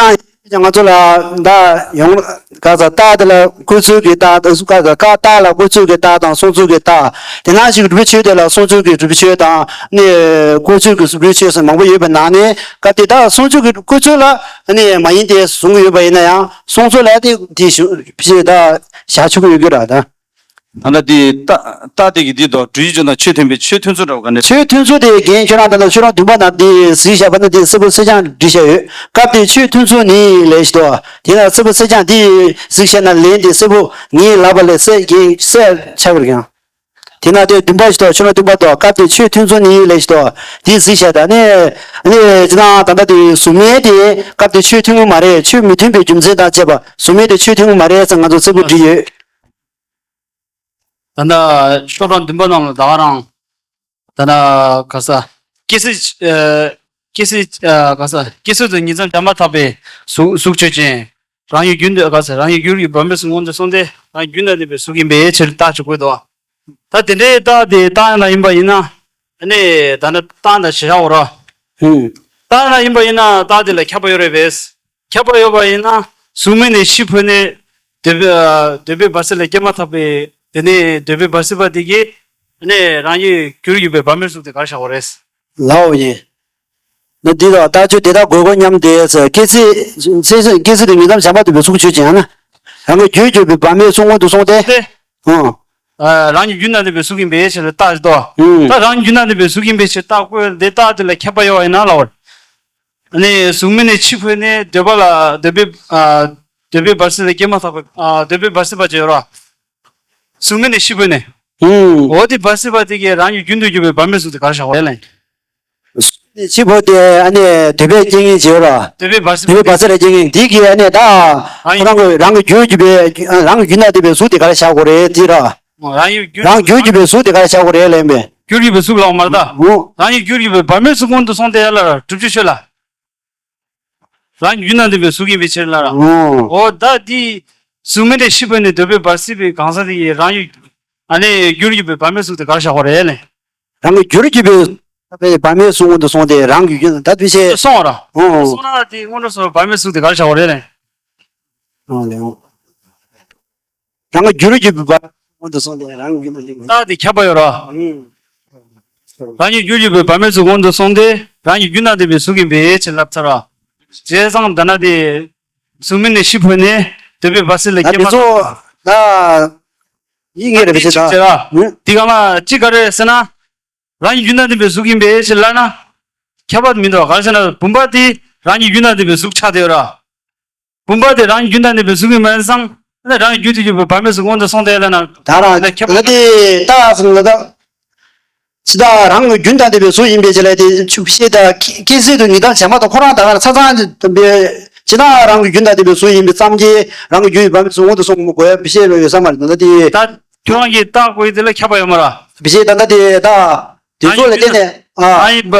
ང་ཚོ་ལ་ད་ཡོང་ག་ས་རྟགས་དེ་ལ་བཀོད་ཚོད་ཀྱི་རྟགས་དང་ག་ས་ཀ་རྟགས་ལ་བཀོད་ཚོད་ཀྱི་རྟགས་དང་སོང་ཚོད་ཀྱི་རྟགས་དེ་ནང་བཞིན་སྒྲུབ་པའི་ཆོས་དེ་ལ་སོང་ཚོད་ཀྱི་སྒྲུབ་པའི་ཆོས་དང་ནི་བཀོད་ཚོད་ཀྱི་སྒྲུབ་པའི་ཆོས་སོགས་མང་པོ་ཡོད་པའི་ནང་ནས་སྐབས་དེ་ད་སོང་ཚོད་ཀྱི་བཀོད་ཚོད་ལ་ནི་མ་ཡིན་ཏེ་བཟུང་གི་ཡོད་པ་ཡིན་ན་ཡང་སོང་ཚོད་ལ་དེ་དེ་ཞུ་ཕྱི་ད་བཞག་ཆོག་གི་ཡོད་རྒྱུ་ར་ད། ད་ལྟ་དེ་རྟགས་རྟགས་དེ་གི་འདི་དང་འགྲོས་ཡུལ་རྒྱུ་དང་ཆོས་མཐུན་པའི་ཆོས་མཐུན་ཚུལ་འདྲ་བ་ག་ནས། ཆོས་མཐུན་ཚུལ་དེ་རྒན་ཁྱོད་རང་ད་ལྟ་ཤོག་གྲངས་བདུན་པ་ནང་དེ་གཟིགས་བཞག་པ་ན་དེ་གསལ་པོ་གསལ་རྐྱང་བྲིས་བཞག་ཡོད། སྐབས་དེ་ཆོས་མཐུན་ཚུལ་ནི་ལས་ཞེས་དོ། དེ་ན་གསལ་པོ་གསལ་རྐྱང་དེ་གཟིགས་བཞག་ན་ལན་དེ་གསལ་པོ་ངའི་ལབ་པ་ལས་གསལ་རྒན་གསལ་ཆགས་པར་ཀྱང་། དེ་ན་དེ་བདུན་པ་ཞེས་དོ་ཤོག་གྲངས་བདུན་པ་དོ་སྐབས་དེ་ཆོས་མཐུན་ཚུལ་ནི་ལས་ཞེས་དོ། དེ་གཟིགས་བཞག་ད་ནི་ནི་ཅི་ན་ད་ལྟ་དེ་གཟུགས་མེད་དེ་སྐབས་དེ་ཆོས་མཐུན་གྱི་མ་རེད། ཆོས་མི་མཐུན་པའི་རྒྱུ་མཚན་དང་བཅས་པ་གཟུགས་མེད་དེ་ཆོས་མཐུན་གྱི་མ་རེད་ཟེར་ང་ཚོ་གསལ་པོ་བྲིས་ཡོད། ད་ལྟ་ཤོག་གྲངས་བདུན་པ་ནང་ལ་ད་ག་རང་ད་ལྟ་ག་ས་སྐྱེ་སྲིད་ཨ་སྐྱེ་སྲིད་ཨ་ག་ས་སྐྱེ་སྲིད་དུ་ཉིང་མཚམས་སྦྱར་མ་ཐག་པའི་གཟུགས་གཟུགས་ཆོས་ཅན། རང་ཡུལ་རྒྱུན་དུ་ག་ས་རང་ཡུལ་རྒྱུར་ཡོད་བ་མེད་གསུམ་སྔོན་དུ་སོང་སྟེ་རང་ཡུལ་རྒྱུན་དུ་ལྡན་པའི་གཟུགས་ཡིན་པའི་ཕྱིར་རྟགས་ཅིག་དགོས་དོ། ད་དེ་འདྲའི་རྟགས་དེ་རྟགས་ཡང་དག་ཡིན་པ་ཡིན་ན་ཨ་ནི་ད་ནི་རྟགས་དང་བྱེད་བྱ་འོ་ར། ཧུམ། རྟགས་ཡང་དག་ཡིན་པ་ཡིན་ན་རྟགས་དེ་ལ་ཁྱབ་པ་ཡོད་རེད་པས། ཁྱབ་པ་ཡོད་པ་ཡིན་ན་གཟུགས་མེད་ནས་འཆི་འཕོས་ནས་འདོད་པའི་ཨ་འདོད་པའི་བར་སྲིད་ལ་སྐྱེས་མ་ཐག་པའི་དེ་ནས་འདོད་པའི་བར་སྲིད་པ་དེ་གིས་ནས་རང་ཉིད་རྒྱུར་གྱུར་པའི་བར་མའི་གཟུགས་དེ་ག་རེ་བཞག་པ་རེད། ལའོ་ཡིན། ན་འདི་དང་རྟགས་ཆོས་དེ་དག་དགོས་མཁོ་མཉམ་དེ་ཟེར་སྐྱེ་ཚེ་སྐྱེ་ཚེ་དེ་ཉིད་དམ་བྱམས་པ་འདུས་པའི་གཟུགས་ཆོས་ཅན་ཡང་ན་རང་གི་རྒྱུར་གྱུར་པའི་བར་མའི་གཟུགས་སྔོན་དུ་སོང་སྟེ། སྟེ། ཨང་། ཨ་རང་གི་རྒྱུད་ན་ལྡན་པའི་གཟུགས་ཡིན་པའི་ཕྱིར་རྟགས་ཤིག་ཏོ། ཨུམ། ད་རང་གི་རྒྱུད་ན་ལྡན་པའི་གཟུགས་ཡིན་པའི་ཕྱིར་རྟགས་བཀོད་དེ་རྟགས་དེ་ལ་ཁྱབ་པ་ཡོད་པ་ཡིན་ན་ལབ་པར། ཨ་ནི་གཟུགས་མེད་ནས་འཆི་འཕོས་ནས་འདོད་པ་ལ་འདོད་པའི་ཨ་འདོད་པའི་བར་སྲིད་ལ་སྐྱེས་མ་ཐག་པའི་ཨ་འདོད་པའི་བར་སྲིད་པ་ཅིག་ཡོད་ར། གཟུགས་མེད་ནས་འཆི་འཕོས་ནས། ཨུམ། འོ་དེ་བར་སྲིད་པ་དེ་གས་རང་གི་རྒྱུན་དུ་གྱུར་པའི་བར་མའི་གཟུགས་དེ་ག་རེ་བཞག་པ་རེད་ལབ་ཡིན། འཆི་འཕོས་ཏེ་ཨ་ནི་འདོད་པའི་རྐྱེན་ངན་བྱེད་ར། འདོད་པའི་བར་སྲིད་པ་འདོད་པའི་བར་སྲིད་ལ་རྐྱེན་ངན་འདི་གིས་ཨ་ནི་ད་རང་ཁོ་རང་གི་རང་གི་རྒྱུར་གྱུར་པའི་རང་གི་རྒྱུད་ན་ལྡན་པའི་གཟུགས་དེ་ག་རེ་བཞག་དགོས་རེད་དེ་ར། རང་ཡུལ་རྒྱུ་རང་རྒྱུར་གྱུར་པའི་གཟུགས་དེ་ག་རེ་བཞག་དགོས་རེད་ལབ་ཡིན་པས། རྒྱུར་གྱུར་པའི་གཟུགས་ལ་མ་རེད་ད། འོ། རང་ཡུལ་རྒྱུར་གྱུར་པའི་བར་མའི་གཟུགས་སྔོན་དུ་སོང་སྟེ་ཡ་ལ་སྒྲུབ་བྱེད་ཆོས་ལ། རང་རྒྱུད་ན་ལྡན་པའི་གཟུགས་ཡིན་པའི་ཕྱིར་ལ་ར། འོ། འོ་ད་འདི་གཟུགས་མེད་དེ་འཆི་འཕོས་ནས་འདོད་པའི་བར་སྲིད་པའི་གང་ཟག་དེ་ཡིས་རང་ཡུལ་ཨ་ནི་རྒྱུར་གྱུར་པའི་བར་མའི་གཟུགས་དེ་ག་རེ་བཞག་དགོས་རེད་ལབ་ཡིན། རང་གི་རྒྱུར་གྱུར་པའི་བར་མའི་གཟུགས་སྔོན་དུ་སོང་སྟེ་རང་གི་རྒྱུད་ད་དུས་ཆེ། སོང་བ་ར། འོ། སོང་ན་དེ་སྔོན་འགྲོ་སོགས་བར་མའི་གཟུགས་དེ་ག་རེ་བཞག་དགོས་རེད་ལབ་ཡིན། འོ་ལེ་འོ། རང་གི་རྒྱུར་གྱུར་པའི་བར་སྔོན་དུ་སོང་སྟེ་རང་གི་རྒྱུད་ན་ལྡན་པའི། རྟགས་དེ་ཁྱབ་པ་ཡོད་ར། ཨང་། རང་གི་རྒྱུར་གྱུར་པའི་བར་མའི་གཟུགས་སྔོན་དུ་སོང་སྟེ་རང་གི་རྒྱུད་ན་ལྡན་པའི་གཟུགས་ཡིན་པའི་ཕྱིར་ལབ་ཚར་ར། བྱས་ཙང་ད་ན་དེ་གཟུགས་མེད་ནས་འཆི་འཕོས་ནས་འདོད་པའི་བར་སྲིད་ལ་ད་སྐྱེས་དེ་མ་ཚོ་ད་ཡིན་ངེས་རེད་པས་ཅི་ད། ཅིག་བྱས་ར། ཨང་། དེ་ག་ལ་ཅི་ག་རེ་ཟེར་ན། རང་གི་རྒྱུད་ན་ལྡན་པའི་གཟུགས་ཡིན་པའི་ཕྱིར་ལབ་ན། ཁྱབ་པ་མི་འདུག་ག་རེ་ཟེར་ན་བུམ་པ་དེ་རང་གི་རྒྱུད་ན་ལྡན་པའི་གཟུགས་ཆགས་བསྡད་ཡོད་ར། བུམ་པ་དེ་རང་གི་རྒྱུད་ན་ལྡན་པའི་གཟུགས་ཡིན་མ་ཡིན་ཙང་ཨ་ནི་རང་གི་རྒྱུད་དུ་གྱུར་པའི་བར་མའི་གཟུགས་སྔོན་དུ་སོང་སྟེ་ལབ་ན། ད་རང་ལ་ཁྱབ་པ་ལ་དེ་རྟགས་སུ་ལ་ད། ཇི་ལྟར་རང་གི་རྒྱུན་དང་ལྡན་པའི་གཟུགས་ཡིན་པའི་ཕྱིར་ལ་དེ་ཆུ་བཤད་དང་སྐྱེ་སྲིད་དུ་ཉི་ལྟར་བྱེ་མ་དང་ཁོ་རང་ད་ག་རང་ཆ་ཚང་པའི་ཇི་ལྟར་རང་གི་རྒྱུན་དང་ལྡན་པའི་གཟུགས་ཡིན་པའི་ཙམ་གྱིས་རང་གི་རྒྱུ་ཡི་བར་མའི་གཟུགས་མངོན་དུ་སོང་དགོས་པའི་བཤད་པ་ཡོད་ས་མ་རེད། ད་ལྟ་དེ། ད་ཁྱོད་རང་གིས་རྟགས་བཀོད་དེ་ལ་ཁྱབ་པ་ཡོད་མ་རེད། བཤད་ད་ལྟ་དེ་ད་དེ་རང་ཚོ་ལ་གི་བརྟེན་རྒྱུན་ནས་ཨ། རང་ཡི་བ་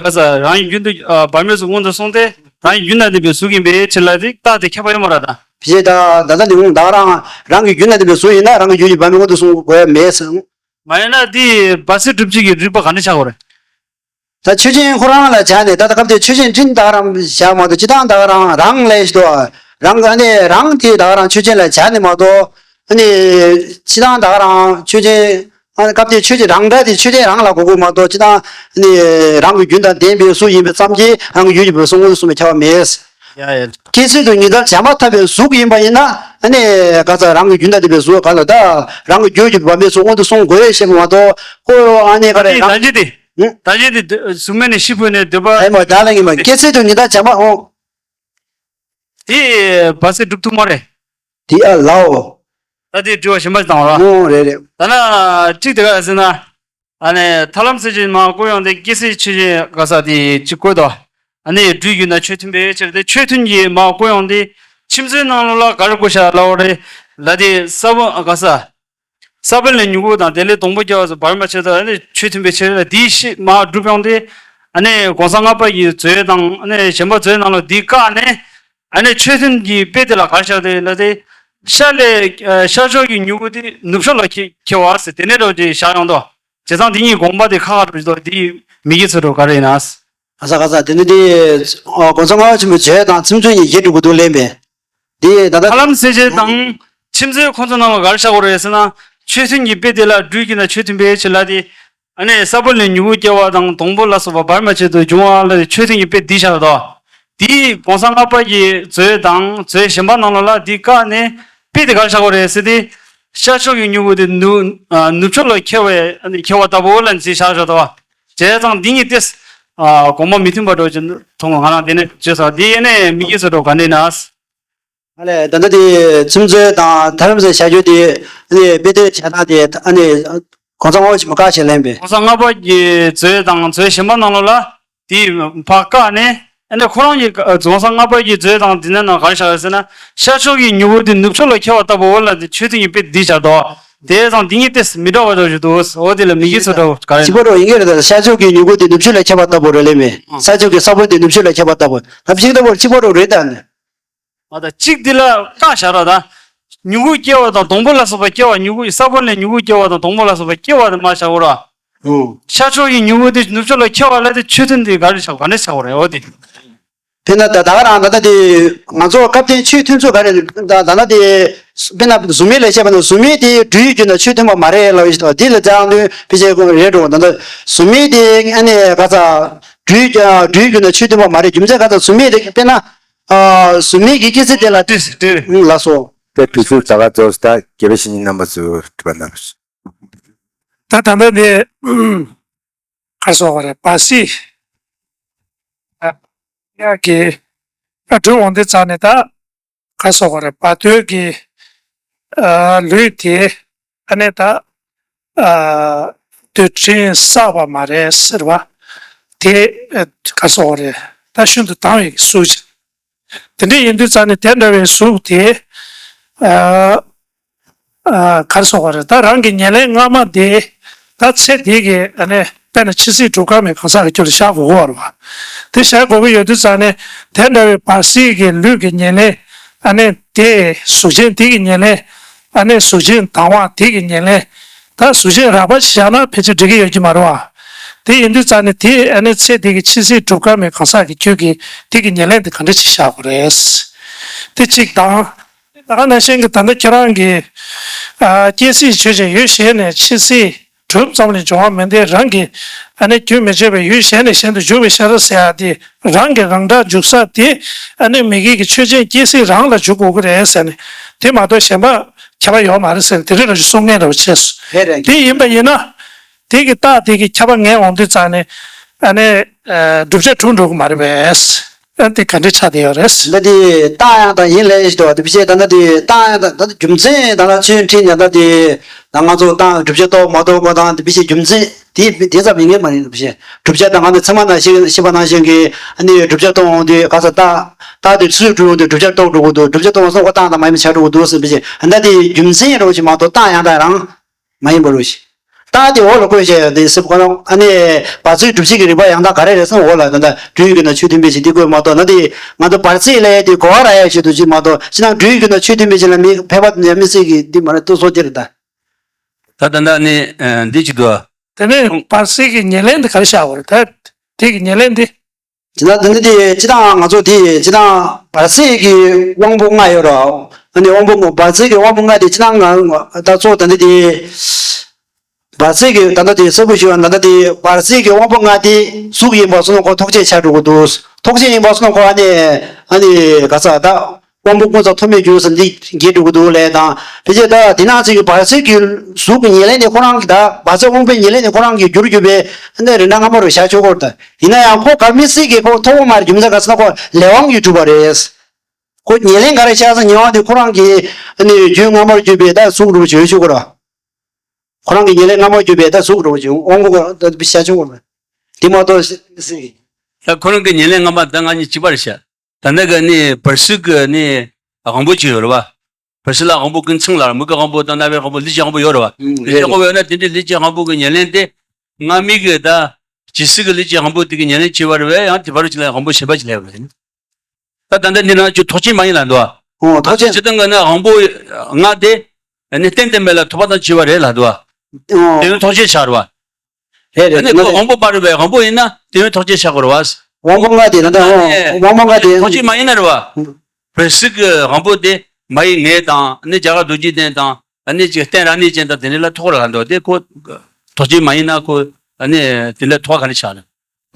ག་ས་རང་ཡི་རྒྱུན་དུ་ཨ་བར་མའི་གཟུགས་མངོན་དུ་སོང་སྟེ་རང་ཡི་རྒྱུན་དང་ལྡན་པའི་གཟུགས་ཡིན་པའི་ཕྱིར་ལ་དེ་རྟགས་དེ་ཁྱབ་པ་ཡོད་མ་རེད་ད། བཤད་ད་ད་ལྟ་དེ་འོང་ད་ག་རང་རང་གི་རྒྱུན་དང་ལྡན་པའི་གཟུགས་ཡིན་ན་རང་གི་རྒྱུ་ཡི་བར་མའི་མངོན་དུ་སོང་དགོས་ཡ་མེད་ཟེར། མ་ཡིན་ན་དེ་བར་སྲིད་སྒྲུབ་བྱེད་ཀྱི་རིགས་པ་ག་འདྲ་ཆགས་དགོས་རེད། ད་ཆོས་ཅན་ཁོ་རང་ལ་བྱ་ནས་ད་ལྟ་སྐབས་དེར་ཆོས་ཅན་སྤྲིན་ད་ག་རང་བྱ་མ་གཏོགས་ཅི་ལྟར་ད་ག་རང་རང་ལས་ཤི་དོ། རང་ག་ནས་རང་དེ་ད་ག་རང་ཆོས་ཅན་ལ་བྱ་ནས་མ་གཏོགས་ཨ་ནི་ཅི་ལྟར་ད་ག་རང་ཆོས་ཅན་ཨ་ནི་སྐབས་དེར་ཆོས་ཅན་རང་འདྲ་དེ་ཆོས་ཅན་རང་ལ་གོ་དགོས་མ་གཏོགས་ཅི་ལྟར་ཨ་ནི་རང་གི་རྒྱུན་དང་ལྡན་པའི་གཟུགས་ཡིན་པའི་ཙམ་གྱིས་རང་གི་རྒྱུ་ཡི་བར་མའི་གཟུགས་མངོན་དུ་སོང་བའི་ཁྱབ་པ་མེད། ཡ་ཡ། སྐྱེ་སྲིད་དུ་ཉི་ལྟར་བྱེ་མ་ཐག་པའི་གཟུགས་ཡིན་པ་ཡིན་ན་ཨ་ནི་ག་ས་རང་གི་རྒྱུན་དང་ལྡན་པའི་གཟུགས་ག་ལ་ད་རང་གི་རྒྱུ་ཡི་བར་མའི་གཟུགས་མངོན་དུ་སོང་དགོས་ཞེས་པ་མ་གཏོགས་ཁོ་ཨ་ནི་ག་རེ་རང་ད་ཅི་དེ། ད་ཅི་དེ་གཟུགས་མེད་ནས་ཤི་འཕོས་ནས་འདོད་པ། ཨེ་མ་ད་ལ་ངེས་མ་སྐྱེ་སྲིད་དུ་ཉི་ལྟར་བྱེ་མ་འོང་། དེ་བར་སྲིད་སྒྲུབ་ཐུབ་མ་རེད། དེ་ཨ་ལའོ། ད་དེ་དྲི་བ་གཞན་པ་ཞིག་བཏང་བ་ར། ཨོ་རེད་རེད། ད་ན་ཅིག་དེ་ག་ཟེར་ན། ཨ་ནི་ཐར་ལམ་གསལ་བྱེད་མར་བཀོད་ཡོང་དེ་སྐྱེ་སྲིད་ཆོས་ཅན་ག་ས་དེ་ཅིག་བཀོད་དོ། ཨ་ནི་སྦྲུལ་གྱུར་ན་ཆོས་མཐུན་པའི་ཕྱིར་ཏེ་ཆོས་མཐུན་གྱི་མར་བཀོད་ཡོང་དེ་མཆིམས་བཙོས་ནང་ལོགས་ལ་ག་རེ་བཀོད་བཞག་ལབ་པ་རེད། ལ་དེ་ས་བོན་ག་ས། ས་བོན་ལས་མྱུ་གུ་དང་དེ་ལས་སྡོང་པོ་སྐྱེ་བ་སོགས་བར་མ་ཆད་དོ། ཨ་ནི་ཆོས་མཐུན་པའི་ཕྱིར་ལ་དེའི་ཤེས་མར་སྒྲུབ་ཡོང་དེ། ཨ་ནི་གོང་ས་ལྔ་པ་ཡི་མཛོད་དང་ཨ་ནི་གཞན་པ་མཛོད་ནང་ལོགས་དེ་བཀག་ནས། ཨ་ནི་ཆོས་མཐུན་གྱི་དཔེ་དེ་ལ་ག་རེ་བཞག་དེ་ལ་དེ། ཤར་ལས་ཤར་ཕྱོགས་ཀྱི་མྱུ་གུ་དེ་ནུབ་ཕྱོགས་ལ་ཁྱེར་ཁྱེར་བ་ཟེར་དེ་ནས་འགྲོ་དེ་བཞག་ཡོང་དོ། བྱས་ཙང་དེ་གཉིས་དགོངས་པ་དེ་ཁ་ཁ་འགྲོ་བཞིན་དུ་དེ་མི་དགེ་ཚུལ་འགྲོ་ག་རེ་ཡིན་ན། ཨ་ས་ག་ས་དེ་ནི་དེ་གོང་ས་ལྔ་པ་ཆེན་པོའི་མཛོད་དང་མཆིམས་བཙོས་གཉིས་ཀྱིས་སྒྲུབ་དགོས་འདུག་ལན་པས། དེ་ད་ལྟ་ཐར་ལམ་གསལ་བྱེད་དང་མཆིམས་བཙོས་ཁོང་ཚོ་ནང་ལ་ག་རེ་བཞག་དགོས་རེད་ཟེར་ན། ཆོས་མཐུན་གྱི་དཔེ་དེ་ལ་སྦྲུལ་གྱུར་ན་ཆོས་མཐུན་པའི་ཕྱིར་ལ་དེ། ཨ་ནི་ས་བོན་ལས་མྱུ་གུ་སྐྱེ་བ་དང་སྡོང་པོ་ལ་སོགས་པ་བར་མ་ཆད་དུ་འབྱུང་བ་ལ་ཆོས་མཐུན་གྱི་དཔེ་འདི་བཞག་དོ། དེ་གོང་ས་ལྔ་པ་གི་མཛོད་དང་མཛོད་གཞན་པ་ནང་ལོགས་ལ་འདི་བཀག་ནས་དཔེ་དེ་ག་རེ་བཞག་དགོས་རེད་ཟེར་ཏེ། ཤར་ཕྱོགས་ཀྱི་མྱུ་གུ་དེ་ནུབ་ནུབ་ཕྱོགས་ལ་ཁྱེར་བའི་ཨ་ནི་ཁྱེར་བ་ལྟ་བུ་ལ་འཛིན་བཞག་བཞག་དོ། བྱས་ཙང་འདི་གཉིས་ཏེ། ཨ་དགོངས་པ་མི་མཐུན་པ་འགྲོ་ཅིག་མཐོང་བ་ང་རང་དེ་ནས་བརྗོད་ས་འདི་ཡེ་ནས་མི་དགེ་ཚུལ་འགྲོ་ག་འདྲ་ན། ཨ་ལས་ད་ལྟ་དེ་མཆིམས་བཙོས་དང་ཐར་ལམ་གསལ་བྱ་རྒྱུ་དེ་ཨ་ནི་དཔེ་དེ་བྱས་ན་དེ་ཨ་ནི་གོང་ས་ལྔ་པ་ཆེན་པོ་བཀག་བྱས་ལན་པས། གོང་ས་ལྔ་པ་གི་མཛོད་དང་མཛོད་གཞན་པ་ནང་ལོགས་ལ་དེ་ཕར་བཀག་ནས་ཨ་ནི་ཁོ་རང་གི་གོང་ས་ལྔ་པ་གི་མཛོད་དང་འདི་ནས་ནང་ག་རེ་བཞག་ཡོད་ཟེར་ན། ཤར་ཕྱོགས་ཀྱི་མྱུ་གུ་དེ་ནུབ་ཕྱོགས་ལ་ཁྱེར་བ་ལྟ་བུ་ལ་འདི་ཆོས་མཐུན་གྱི་དཔེ་འདི་བཞག་དོ། དེ་ཙང་འདི་གཉིས་ཏེ་མི་འདྲ་བ་འདྲ་ཞིག་འདུག་འོ་དེ་ལ་མི་དགེ་ཚུལ་འདྲ་བོ་ག་རེ་ཡིན་ན། ཕྱི་པོ་རོ་ཡིན་གྱི་རེད་ད། ཤར་ཕྱོགས་ཀྱི་མྱུ་གུ་དེ་ནུབ་ཕྱོགས་ལ་ཁྱེར་བ་ལྟ་བུ་རེད་ལེ་མེ། ཨང་། ས་ཕྱོགས་ཀྱི་ས་བོན་དེ་ནུབ་ཕྱོགས་ལ་ཁྱེར་བ་ལྟ་བུ། ད་ཕྱི་ལྟ་བུ་ཕྱི་པོ་རོ་རེད་ད་ནི། ཨ་ད་གཅིག་འདི་ལ་བཀག་བཞག་རོགས་ད། མྱུ་གུ་སྐྱེ་བ་དང་སྡོང་པོ་ལ་སོགས་པ་སྐྱེ་བ་མྱུ་གུ་ས་བོན་ལས་མྱུ་གུ་སྐྱེ་བ་དང་སྡོང་པོ་ལ་སོགས་པ་སྐྱེ་བ་དེ་མར་བཞག་གོ་ར། ཨོ། ཤར་ཕྱོགས་ཀྱི་མྱུ་གུ་དེ་ནུབ་ཕྱོགས་ལ་ཁྱེར་བ་ལ་དེ་ཆོས་མཐུན་དེ་ག་རེ་བཞག་ག་ནས་བཞག་གོ་རེད་འོ་དེ། དཔེར་ན་ད་ད་ག་རང་ད་ལྟ་དེ་ང་ཚོ་སྐབས་དེ་ཆོས་མཐུན་ཚུལ་ག་རེ་ད་ད་ལྟ་དེ་དཔེར་ན་གཟུགས་མེད་ལ་བཤད་པ་ན་གཟུགས་མེད་དེ་སྦྲུལ་གྱུར་ན་ཆོས་མཐུན་པ་མ་རེད་ལབ་ཡོད་ཤག་དེ་ལ་ཙང་དུས་ཕལ་ཆེར་རེད་འགྲོ་ད་ལྟ་གཟུགས་མེད་དེ་ཨ་ནི་ག་ཚ་སྦྲུལ་སྦྲུལ་གྱུར་ན་ཆོས་མཐུན་པ་མ་རེད། རྒྱུ་མཚན་ག་ཚ་གཟུགས་མེད་དེ་དཔེར་ན། ཨ་གཟུགས་མེད་ཀྱི་སྐྱེ་ཚུལ་དེ་ལ་ཏོག་ཙམ་སྤྲེལ། ལགས་སོ། དེ་དུས་ཚོད་ད་ག་རྫོགས་ད་དགེ་བའི་བཤེས་གཉེན་རྣམ་པ་ཚོས་གྲུབ་པ་གནང་རོགས། ད་ད་ལྟ་དེ་ག་སོགས་པ་རེད་བ་སི། ཡ་གི་ཨ་འགྲོ་འོང་དེ་ཙང་ནས་ད་ག་སོགས་པ་རེད་བ་དོལ་གི་ཨ་ལུས་དེ། ཨ་ནི་ད། ཨ་དུས་དྲན་བསགས་པ་མ་རེད་ཟེར་བ། དེ་ཨ་ག་སོགས་རེད་ད་ཤིན་ཏུ་དྭངས་བའི་གཟུགས་ཅིག་དེ་འདྲ་ཡིན་དུས་ཙང་ནས་དེ་འདྲ་བའི་གཟུགས་དེ། ཨ་ཨ་ག་སོགས་རེད་ད་རང་གི་ཉེར་ལེན་སྔ་མ་དེ། ད་ཚེ་འདི་གི་ཨ་ནི་དཔེར་ན་འཆི་སྲིད་སྒྲུབ་ཁ་མེད་གང་ཟག་གི་རྒྱུ་ལ་བཞག་དགོས་ཀྱི་ཡོད་རེད་བ། དེ་བཞག་དགོས་ཀྱི་ཡོད་དུས་ཙང་ནས་དེ་འདྲ་བའི་བར་སྲིད་ཀྱི་ལུས་ཀྱི་ཉེར་ལེན། ཨ་ནི་དེ་གཟུགས་ཅན་དེ་གི་ཉེར་ལེན། ཨ་ནི་གཟུགས་ཅན་དང་བ་དེ་གི་ཉེར་ལེན། ད་གཟུགས་ཅན་རགས་པ་བཞག་ན་ཕལ་ཆེར་འགྲིག་གི་ཡོད་ཀྱི་མ་རེད་བ། དེ་ཡིན་དུས་ཙང་ནས་དེ་ཨ་ནི་ཚེ་འདི་གི་འཆི་སྲིད་སྒྲུབ་ཁ་མེད་གང་ཟག་གི་རྒྱུད་ཀྱི་དེ་གི་ཉེར་ལེན་དེ་ག་འདྲ་ཞིག་བཞག་དགོས་རེད། དེ་གཅིག་དང་། ད་ག་ནང་བཞིན་གྱི་ད་ལྟ་ཁྱེད་རང་གི་ཨ་སྐྱེ་སྲིད་ཆོས་ཅན་ཡོད་བྱས་ནས་འཆི་སྲིད་གྲུབ་ཙམ་ལས་འབྱུང་བ་མིན་ཏེ་རང་གི་ཨ་ནི་རྒྱུན་མི་གཅོད་པའི་ཡུལ་གཞན་ནས་གཞན་དུ་འཇུག་པའི་ཤ་ར་ཟེར་ཡ་དེ། རང་གི་རང་སྒྲ་འཇུག་ས་དེ་ཨ་ནི་མི་དགེ་གི་ཆོས་ཅན་སྐྱེ་སྲིད་རང་ལ་འཇུག་དགོས་ཀྱི་རེད་ཟེར་ནས་དེ་མ་གཏོགས་གཞན་པ་ཁྱབ་པ་ཡོད་མ་རེད་ཟེར་ནས་དེ་རིགས་ལ་གསུང་མཁན་འདྲ་བོ་བྱས་སོང་། དེ་ཡིན་པ་ཡིན་ན་དེ་གི་རྟགས་དེ་གི་ཁྱབ་པ་ངེས་འོང་དུས་ཙང་ནས་ཨ་ནི་བསྒྲུབ་བྱ་གྲུབ་འགྲོ་གི་མ་རེད་པས། ཨ་དེ་ག་འདྲའི་ཆགས་བསྡད་ཡོད་རེད། ད་དེ་རྟགས་ཡང་དག་ཡིན་ལས་ཞེས་དུ་བ་དེ་བྱས་ད་ལྟ་དེ་རྟགས་ཡང་དག་ད་ལྟ་རྒྱུ་མཚན་ད་ལྟ་ཆོས་ཁྲིད་ཉན་ད་དེ་ད་ང་ཚོ་ད་བསྒྲུབ་བྱ་རྟོགས་མ་རྟོགས་པ་དང་དེ་བྱས་རྒྱུ་མཚན་དེ་དེ་ཙམ་ཡིན་ངེས་མ་རེད། དེ་བྱས་བསྒྲུབ་བྱ་ད་ང་ཚོ་ཚད་མ་ནང་བཞིན་ཤེས་པ་ནང་བཞིན་གྱི་ཨ་ནི་བསྒྲུབ་བྱ་རྟོགས་འོང་དུས་ག་ས་རྟགས་རྟགས་དེ་ཆོས་སྒྲུབ་འོང་དུས་བསྒྲུབ་བྱ་རྟོགས་འགྲོ་གི་འདུག་བསྒྲུབ་བྱ་རྟོགས་སོང་ཁོ་རྟགས་དང་མ་ཡིན་པ་ཆགས་འགྲོ་གི་འདུག་ཟེར་བྱས་ད་དེ་རྒྱུ་མཚན་རོགས་ཞིག་མ་གཏོགས་རྟགས་ཡང་དག་རང་། མ་ཡིན་པ་རུ་ཞིག་རྟགས་དེ་འོག་ལ་བཀོད་བྱས་ཡོད་དེ་སྲིད་པ་ཁོ་ན་ཨ་ནི་བར་ཚིག་སྒྲུབ་བྱེད་ཀྱི་རིགས་པ་ཡང་དག་ག་རེ་རེད་ཟེར་ན་འོག་ལ་ད་ལྟ་འབྲུ་ཡི་རྒྱུ་ན་ཆོས་མཐུན་པའི་ཕྱིར་འདི་བཀོད་མ་གཏོགས་ན་དེ་ང་ཚོ་བར་ཚིག་ལས་དེ་གོ་བ་ར་ཡ་ཆེད་དུ་ཅིག་མ་གཏོགས་ཕྱི་ནང་འབྲུ་ཡི་རྒྱུ་ན་ཆོས་མཐུན་པའི་ཕྱིར་ལ་མི་ཕལ་པ་དེ་མི་སྲིད་ཀྱི་འདི་མ་རེད་ཏུ་སོ་ཅི་རེད་ད། ད་ད་ལྟ་ནི་འདི་ཅིག་འདུག་དེ་ནས་བར་ཚིག་གི་ཉེར་ལེན་དེ་ག་རེ་བཞག་པ་རེད་ད། དེ་གི་ཉེར་ལེན་དེ། ཇི་ལྟར་འདི་ནི་དེ་ཅི་དང་ང་ཚོ་དེ་ཅི་དང་བར་སྲིད་ཀྱི་དབང་པོ་ལྔ་ཡོད་ར། ཨ་ནི་དབང་པོ་བར་སྲིད་ཀྱི་དབང་པོ་ལྔ་དེ་ཅི་དང་ང་ད་གཙོ་ད་འདི་དེ་བར་སྲིད་ཀྱི་ད་ལྟ་དེ་གསལ་པོ་ཞུ་བ་ད་ལྟ་དེ་བར་སྲིད་ཀྱི་དབང་པོ་ལྔ་དེ་གཟུགས་ཡིན་པ་སོང་ན་ཁོ་ཐོགས་བཅས་ཆགས་འགྲོ་གི་འདུག་ཐོགས་བཅས་ཡིན་པ་སོང་ན་ཁོ་ཨ་ནི་ཨ་ནི་ག་ས་ད། དབང་པོ་ཀུན་ཚང་ཐོགས་མེད་རྒྱུ་ཟེར་འདི་འགྱེད་འགྲོ་གི་འདུག་ལས་དང་དེ་རྗེས་ད་དེ་ནང་ཚིག་གི་བར་སྲིད་ཀྱི་གཟུགས་ཀྱི་ཉེར་ལེན་དེ་ཁོ་རང་གི་ད་བར་སྲིད་དབང་པོའི་ཉེར་ལེན་དེ་ཁོ་རང་གི་རྒྱུར་གྱུར་པའི་ཨ་ནི་རིན་ཐང་སྔ་མ་རུ་བཞག་ཆོག་གོ་ད། ཡིན་ན་ཡང་ཁོ་ག་མི་སྲིད་ཀྱི་ཁོ་ཐོགས་པ་མ་རེད་རྒྱུ་མཚན་ག་ཟེར་ན་ཁོ་ལས་དབང་གིས་གྲུབ་པ་རེད། ཁོ་ཉེར་ལེན་ག་རེ་བྱས་ཟེར་ཉེ་བ་དེ་ཁོ་རང་གི་ཨ་ནི་རྒྱུ་སྔ་མར་གྱུར་པའི་ད་གཟུགས་རུ་བྱོས་ཆོག་གོ་ར། ཁོ་རང་གི་ཉེར་ལེན་སྔ་མར་གྱུར་པའི་ད་གཟུགས་རུ་བྱོས་དབང་པོ་ག་ད་བཞག་ཆོག་གོ་ར། དེ་མ་གཏོགས་སྲིད་ཀྱི། ད་ཁོ་རང་གི་ཉེར་ལེན་སྔ་མ་ད་ང་གཉིས་གཅིག་པར་བཤད། ད་ལྟ་གི་ནི་བར་སྲིད་ཀྱི་ནི་དབང་པོ་ཅིག་ཡོད་རེད་བ། བར་སྲིད་ལ་དབང་པོ་ཀུན་ཚང་ལ་མིག་གི་དབང་པོ་དང་རྣ་བའི་དབང་པོ་ལུས་ཀྱི་དབང་པོ་ཡོད་རེད་བ། ཨང་། ལུས་ཀྱི་རེད་དབང་པོ་ཡོད་ན་དེ་འདྲའི་ལུས་ཀྱི་དབང་པོ་གི་ཉེར་ལེན་དེ་སྔ་མའི་གི་ད་ཇི་སྲིད་ཀྱི་ལུས་ཀྱི་དབང་པོ་དེ་གི་ཉེར་ལེན་བྱེད་པ་རེད་བས་ཡང་དེ་བར་གཅིག་ལ་དབང་པོ་གཞན་པ་ཅིག་སླེབས་པ་རེད། ད་ད་ལྟ་འདི་ན་ཅིག་ཐོགས་བཅས་མ་ཡིན་ལ་འདུག་བ། ཨོ་ཐོགས་བཅས། སྤྱིར་བཏང་གི་ནི་དབང་པོ་ལྔ་དེ་ནི་རྟེན་བརྟེན་པ་ལ་ཐོགས་པ་དང་བཅས་པ་རེད་ལ་འདུག་བ། ཨོ། དེ་ནི་ཐོགས་བཅས་ཆགས་རེད་བ། རེད་རེད། ཨ་ནི་ཁོ་དབང་པོ་མ་རུངས་པའི་དབང་པོ་ཡིན་ན་དེ་བས་ཐོགས་བཅས་བྱ་དགོས་རེད་བ། དབང་པོ་ལྔ་དེ་ད་ལྟ་ཨ་ནི་དབང་པོ་ལྔ་དེ་ཐོགས་བཅས་མ་ཡིན་ན་རེད་བ། བར་སྲིད་ཀྱི་དབང་པོ་དེ་མ་ཡི་ངེས་དང་ཨ་ནི་རྒྱ་གར་རྡོ་རྗེ་གདན་དང་ཨ་ནི་ཅིག་རྟེན་རང་གནས་ཅན་དང་དེ་འདྲ་ལ་ཐོགས་ར་འདུག་དེ་ཁོ་ཐོགས་བཅས་མ་ཡིན་ན་ཁོ་ཨ་ནི་དེ་འདྲ་ཐོགས་ག་ནས་ཆགས་ན།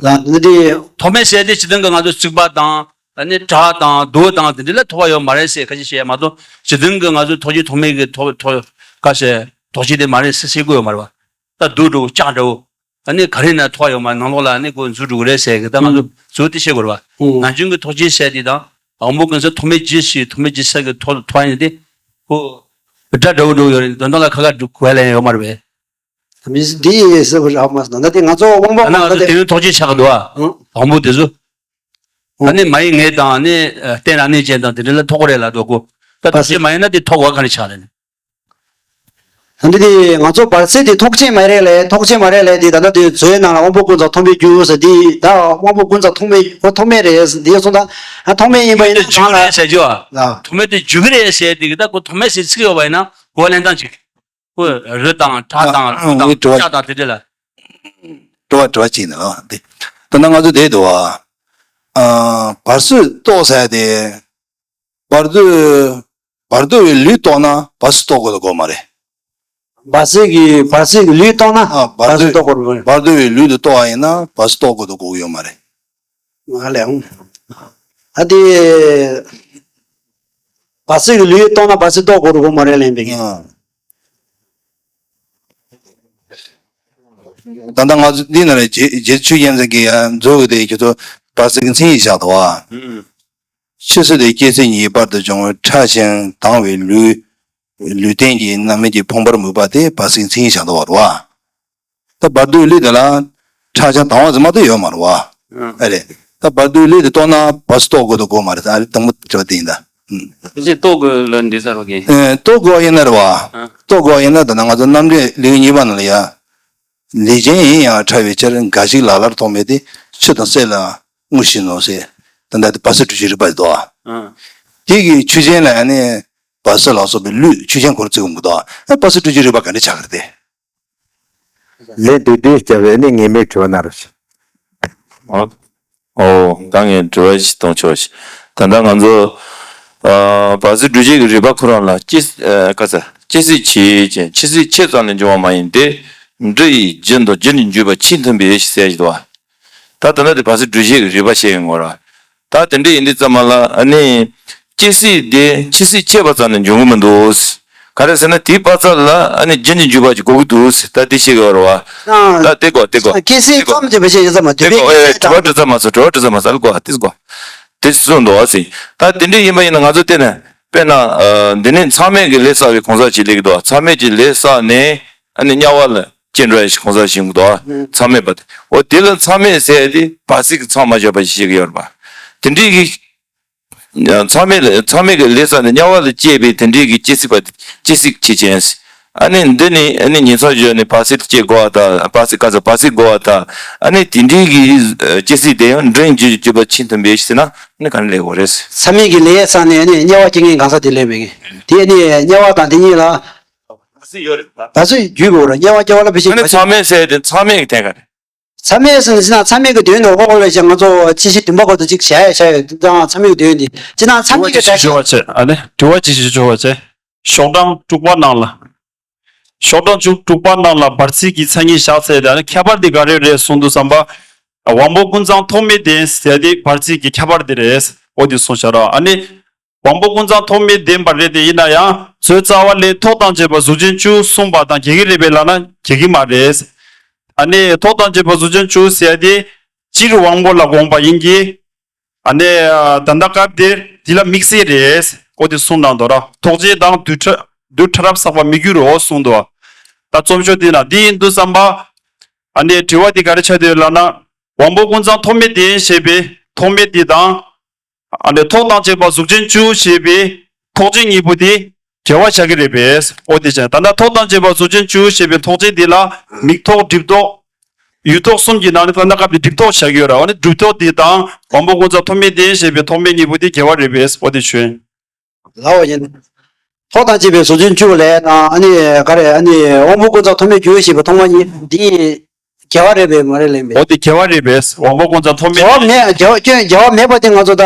ལ་འདི་དེ། ཐོགས་མེད་ཟེར་དེ་སྤྱིར་བཏང་གི་ང་ཚོ་རྩིག་པ་དང་ཨ་ནི་བྲག་དང་རྡོ་དང་དེ་འདྲ་ལ་ཐོགས་པ་ཡོད་མ་རེད་ཟེར་ཁ་ཅིག་བཤད་ཡ་མ་གཏོགས་སྤྱིར་བཏང་གི་ང་ཚོ་ཐོགས་བཅས་ཐོགས་མེད་ཀྱི་ཐོགས་ཐོགས་ག་ཟེར་ཐོགས་བཅས་དེ་མ་རེད་ཟེར་བཤད་དགོས་ཡོད་མ་རེད་བ། ད་རྡོ་འདྲ་བོ་ལྕགས་འདྲ་བོ། ཨ་ནི་ག་རེ་ན་ཐོགས་ཡོད་མ་ནང་ལོགས་ལ་ཨ་ནི་ཁོ་འཛུལ་འགྲོ་གི་རེད་ཟེར་གི་ད་ང་ཚོ་ཨུ། གཙོ་བོ་དེ་བཤད་དགོས་རེད་བ། ཨུ། ནམ་རྒྱུན་གྱི་ཐོགས་བཅས་ཟེར་དེ་དང་དབང་པོ་ཀུན་ཚང་ཐོགས་མེད་ཇི་སྲིད་ཐོགས་མེད་ཇི་སྲིད་ཀྱི་ཐོགས་ཐོགས་ཡིན་ཏེ། ཁོ། སྒྲ་འདྲ་བོ་འགྲོ་ཡོད་རེད་དོན་དག་ལ་ཁ་ཁ་འགྲོ་གོ་ལེན་ཡོད་མ་རེད་བས། མི་འདི་ཟེར་བ་རག་མ་སོང་ད་དེ་ང་ཚོ་དབང་པོ་ད་ནང་ང་ཚོ་དེ་དེ་ནི་ཐོགས་བཅས་ཆགས་འདུག་ཨ། ཨུ། དབང་པོ་དེ་ཚོ། ཨུ། ཨ་ནི་མ་ཡི་ངེས་དང་ཨ་ནི་རྟེན་རང་གནས་ཅན་དང་དེ་འདྲ་ལ་ཐོགས་གོ་རེད་ལ་འདུག་གོ། ད་ཐོགས་བཅས་མ་ཡིན་ན་དེ་ཐོགས་པ་ག་ནས་ཆགས་རེད། ད་འདི་དེ་ང་ཚོ་བར་སྲིད་དེ་ཐོགས་བཅས་མ་རེད་ལས་ཐོགས་བཅས་མ་རེད་ལས་དེ་ད་ལྟ་དེ་མཛོད་ནང་ལ་དབང་པོ་ཀུན་ཚང་ཐོགས་མེད་རྒྱུ་ཟེར་དེ་ད་དབང་པོ་ཀུན་ཚང་ཐོགས་མེད་ཁོ་ཐོགས་མེད་རེད་དེ་སོང་ད་ཐོགས་མེད་ཡིན་པ་ཡིན་ན་ཐོགས་མེད་དེ་འཇུག་གི་རེད་ཟེར་རྒྱུ་ཨ། ཐོགས་མེད་དེ་འཇུག་གི་རེད་ཟེར་དེ་གི་ད་ཁོ་ཐོགས་མེད་ཟེར་ཚིག་ཡོད་པ་ཡིན་ན་གོ་བ་ལེན་སྟངས་ཅིག་ཁོ་རི་དང་བྲག་དང་རྡོ་དང་ལྕགས་དང་དེ་འདྲ་ལ། དྲི་བ་དྲི་བ་གཅིག་ནི་ལ་འདི། ད་ནང་ང་ཚོ་བསྡད་འདུག་བ། ཨ། བར་སྲིད་རྟོགས་ཟེར་ཏེ། བར་དོའི་བར་དོ་བའི་ལུས་རྟོགས་ན་བར་སྲིད་རྟོགས་དགོས་དགོས་མ་རེད། བར་སྲིད་ཀྱི་བར་སྲིད་ཀྱི་ལུས་རྟོགས་ན་ཨ། བར་བར་སྲིད་དོ་རྟོགས་དགོས་མ་རེད། བར་དོ་བའི་ལུས་དེ་རྟོགས་པ་ཡིན་ན་བར་སྲིད་རྟོགས་དགོས་དགོས་ཀྱི་ཡོད་མ་རེད། ང་ལས་འོང་། ཨ་དེ། བར་སྲིད་ཀྱི་ལུས་རྟོགས་ན་བར་སྲིད་རྟོགས་དགོས་དགོས་མ་རེད་ལན་པའི་གི། ཨ། ད་ལྟ་ང་ཚོ་འདི་ན་རེ་རྗེ་རྗེ་ཆོས་རྒྱལ་མཚན་གྱིས་ཡང་མཛོད་ཀྱི་དེ་ཁྱོད་ཚོ་བར་སྲིད་ཀྱི་མཚན་ཉིད་བཞག་འདུག་བ། ཨུ། ཕྱི་སྲིད་དེ་སྐྱེ་སྲིད་གཉིས་བར་དུ་འབྱུང་བའི་ཕྲ་ཞིང་དྭངས་པའི་ལུས། ལུས་རྟེན་གྱི་རྣམ་སྨིན་གྱི་ཕུང་པོར་མོས་པ་དེ་བར་སྲིད་ཀྱི་མཚན་ཉིད་བཞག་འདུག་བ་རེད་བ། ད་བར་དོའི་ལུས་དེ་ལ་ཕྲ་ཞིང་དྭངས་པ་ཟེར་མ་གཏོགས་ཡོད་མ་རེད་བ། ཨ་རེད། ད་བར་དོའི་ལུས་དེ་རྟོགས་ན་བར་སྲིད་རྟོགས་དགོས་དང་དགོས་མ་རེད་ཟེར། ཨ་རེད་དང་པོ་དྲི་བ་དེ་ཡིན་ད། ཨུམ། དེ་བཞིན་རྟོགས་དགོས་ལ་འདི་ཟེར་རོ་གི། ཨེ། རྟོགས་དགོས་ཡིན་ན་རེད་བ། ཨ། རྟོགས་དགོས་ཡིན་ན་ད་ནང་ང་ཚོ་རྣམ་འགྲེལ་ལེའུ་གཉིས་པ་ནང་ལ་ཡ། ལས་ཅན་ཡིན་ཡང་ཕྲ་བའི་ཕྱིར། འགའ་ཞིག་ལ་ལར་རྟོག་མེད་དེ། ཆུ་དང་སེར་ལ་ངོ་ཤེས་ནོ་ཟེར། ད་ལྟ་དེ་བར་སྲིད་སྒྲུབ་བྱེད་རིག་པ་ཡིན་དོ། ཨ། དེ་གི་ཆོས་ཅན་ལ་ཡང་ནི་བར་སྲིད་ལ་སོགས་པའི་ལུས་ཆོས་ཅན་ཁོ་རང་བརྩི་དགོས་མི་འདུག་ཨ། བར་སྲིད་སྒྲུབ་བྱེད་རིག་པ་ག་འདྲ་ཆགས་ཀྱི་རེད་དེ། ལན་དེ་དུས་སྐྱབས་ནི་ངེས་མེད་དྲི་བ་གནང་རོགས་ཞུ། ཨོ། ཨོ། ད་ངས་དྲི་བ་ཞིག་གཏོང་ཆོག་ཞིག་ད་ལྟ་ང་ཚོ། ཨ། བར་སྲིད་སྒྲུབ་བྱེད་ཀྱི་རིགས་པ་ཁོ་རང་ལ་སྐྱེ། ཨ། ག་ས། སྐྱེ་སྲིད་ཆེ་ཅན་འཆི་སྲིད་ཆེ་ཙམ་ལས་འབྱུང་བ་མ་ཡིན་ཏེ། འབྲུ་ཡི་རྒྱུ་དང་རྒྱུ་ནི་འཇུག་པ་ཆེས་མཐུན་པའི་ཞེས་ཟེར་གྱི་འདུག་བ། ད་ད་ལྟ་དེ་བར་སྲིད་སྒྲུབ་བྱེད་ཀྱི་རིགས་པ་བཤད་ཡོང་གི་རེད། ད་དེ་འདྲ་ཡིན་དུས་ཙམ་པ་ལ་ཨ་ནི། སྐྱེ་སྲིད་དེ་འཆི་སྲིད་ཆད་པ་ཙམ་ནས་འབྱུང་གི་མི་འདུག་ག་རེ་ཟེར་ན་དེའི་བར་མཚམས་ལ་ཨ་ནི་རྒྱུ་ནི་འཇུག་པ་ཅིག་དགོས་ཀྱི་འདུག་ད་དེ་བཤད་ཀྱི་ཡོད་རེད་བ། ད་དེ་དགོས་དེ་དགོས། སྐྱེ་སྲིད་ཙམ་གྱི་བཤད་ཡོད་ཙམ་མ་དེ་དགོས་ཨེ། དྲི་བ་དྲི་ཙམ་མ་སོང་། དྲི་བ་དྲི་ཙམ་མ་སོང་། ཨ་དགོས་དེ་དགོས། དེ་གསུངས་འདུག་ཟེར། ད་དེ་འདྲ་ཡིན་པ་ཡིན་ན་ང་ཚོ་བལྟས་ན་དཔེར་ན་འདི་ནས་མཚམས་མེད་ཀྱི་ལས་བསགས་པའི་གང་ཟག་ཅིག་སླེབས་ཀྱི་འདུག་མཚམས་མེད་ཀྱི་ལས་བསགས་ནས་ཨ་ནི་དམྱལ་བ་ལ་སྐྱེ་འགྲོ་ཡ་ཞིག་གང་ཟག་ཞིག་འདུག་མཚམས་མེད་པ་དེ། འོ་དེ་ལ་མཚམས་མེད་ཟེར་ཡ་དེ་བར་སྲིད་ཀྱི་མཚམས་མ་བཞག་པ་ཞིག་བཤད་ཀྱི་ཡོད་རེད་པ། དེ་འདྲའི་གི་མཚམས་མེད་མཚམས་མེད་ཀྱི་ལས་བསགས་ནས་དམྱལ་བ་ལ་སྐྱེས་པའི་དེ་འདྲའི་གི་སྐྱེ་སྲིད་པ་སྐྱེ་སྲིད་བྱེད་ཅན། ཨ་ནི་འདི་ནི་ཨ་ནི་ཉིན་མཚན་བརྗོད་ནས་བར་སྲིད་སྐྱེ་དགོས་པ་དང་བར་སྲིད་ག་ཚ་བར་སྲིད་དགོས་པ་དང་ཨ་ནི་དེ་འདྲའི་གི་སྐྱེ་སྲིད་དེ་ཡང་འདྲེན་བྱེད་བྱེད་པ་ཆེས་མཐུན་པའི་ཟེར་ན་ཨ་ནི་ག་ནས་ལས་དགོས་རེད། མཚམས་མེད་ཀྱི་ལས་བསགས་ནས་ཨ་ནི་དམྱལ་བ་སྐྱེ་མཁན་གང་ཟག་དེ་ལས་མེད་མཁན་དེ་ཨ་ནི་དམྱལ་བ་དང་དེ་གཉིས་ལ་བར་སྲིད་ཡོད་རེད། བར་སྲིད་བརྒྱུད་དགོས་རེད། དམྱལ་བ་སྐྱེ་བ་ལ་བེད་སྤྱད་ཨ་ནི་མཚམས་མེད་ཟེར་དེ་མཚམས་མེད་ཀྱི་དེ་ག་རེད། མཚམས་མེད་ཟེར་ན་མཚམས་མེད་ཀྱི་དོན་དུ་ཨོ་ལ་ཞེས་ང་ཚོ་ཅི་ཞིག་བདུན་པ་སྐོར་དུ་ཅིག་བྱ་ཡ་བྱ་ཡ་དང་མཚམས་མེད་ཀྱི་དོན་དེ་ཅི་ན་མཚམས་མེད་ཀྱི་དྲ་ཞོག་བྱས་ཨ་ནི་དྲི་བ་ཅི་ཞིག་ཞོག་བྱས། ཤོག་གྲངས་དྲུག་པ་ནང་ལ། ཤོག་གྲངས་བཅུ་དྲུག་པ་ནང་ལ་བར་སྲིད་ཀྱི་མཚན་ཉིད་བཞག་ཚེ་དེ་ཨ་ནི་ཁྱད་པར་དེ་ག་རེ་རེད་གསུངས་དུས་ཙམ་པ། དབང་པོ་ཀུན་ཚང་ཐོགས་མེད་ལྡན་ཟེར་དེ་བར་སྲིད་ཀྱི་ཁྱད་པར་དེ་རེད། ཨོ་དེ་གསུངས་བཞག་ར་ཨ་ནི། དབང་པོ་ཀུན་ཚང་ཐོགས་མེད་ལྡན་པ་རེད་དེ་ཡིན་ན་ཡང་ཚོའི་རྩ་བ་ལས་ཐོག་དང་བཅས་པ་གཟུགས་ཅན་བཅུ་གསུངས་པ་དང་འགལ་གྱི་རེད་པས་ལབ་ན་འགལ་གྱི་མ་རེད། ཨ་ནི་ཐོག་དང་བཅས་པ་གཟུགས་ཅན་བཅུ་ཟེར་ཡ་དེ་སྤྱིར་དབང་པོ་ལ་དགོངས་པ་ཡིན་གྱི། ཨ་ནི་ད་ལྟ་སྐབས་དེར་འདི་ལ་དམིགས་བསལ་རེད། ཨོ་དེ་གསུངས་གནང་འདུག་ར། ཐོགས་བཅས་དང་རྡུལ་ཕྲ་རྡུལ་ཕྲ་རབ་བསགས་པ་མི་འགྱུར་རོ་གསུངས་འདུག་ད་རྩོམ་ཤོག་འདི་ན་འདི་ཡིན་དུས་ཙམ་པ། ཨ་ནི་དྲི་བ་འདི་ག་རེ་ཆགས་བསྡད་ཡོད་ལབ་ན། དབང་པོ་ཀུན་ཚང་ཐོགས་མེད་ལྡན་ཞེས་པའི་ཐོགས་མེད་འདི་དང་། ཨ་ནི་ཐོག་དང་བཅས་པ་གཟུགས་ཅན་བཅུ་ཞེས་པའི་ཐོགས་བཅས་གཉིས་པོ་དེ་འགལ་བ་བཞག་གི་རེད་པས། ཨོ་དེ་ཅན་ད་ལྟ་ཐོག་དང་བཅས་པ་གཟུགས་ཅན་བཅུ་ཞེས་པའི་ཐོགས་བཅས་འདི་ལ་མིག་ཐོགས་སྒྲིབ་ཐོགས། ཡུལ་ཐོགས་གསུམ་གྱི་ནང་ནས་ད་ལྟ་སྐབས་དེ་སྒྲིབ་ཐོགས་བཞག་གི་ཡོད་ར། ཨོ་ནི་སྒྲིབ་ཐོགས་འདི་དང་དབང་པོ་ཀུན་ཚང་ཐོགས་མེད་ལྡན་ཞེས་པའི་ཐོགས་མེད་གཉིས་པོ་དེ་འགལ་བ་རེད་པས། ཨོ་དེ་ཆོས། ལའོ་ཡིན། ཐོག་དང་བཅས་པའི་གཟུགས་ཅན་བཅུ་ལས་དང་ཨ་ནི་ག་རེ་ཨ་ནི་དབང་པོ་ཀུན་ཚང་ཐོགས་མེད་བཅུ་ཞེས་པའི་ཐོག་མ་གཉིས་འདི་འགལ་བ་རེད་པས་མ་རེད་ལེན་པས། འོ་དེ་འགལ་བ་རེད་པས། དབང་པོ་ཀུན་ཚང་ཐོགས་མེད། འགལ་བ་མེད་འགལ་བ་སྐྱོན་འགལ་བ་མེད་པ་དེ་ང་ཚོ་ད་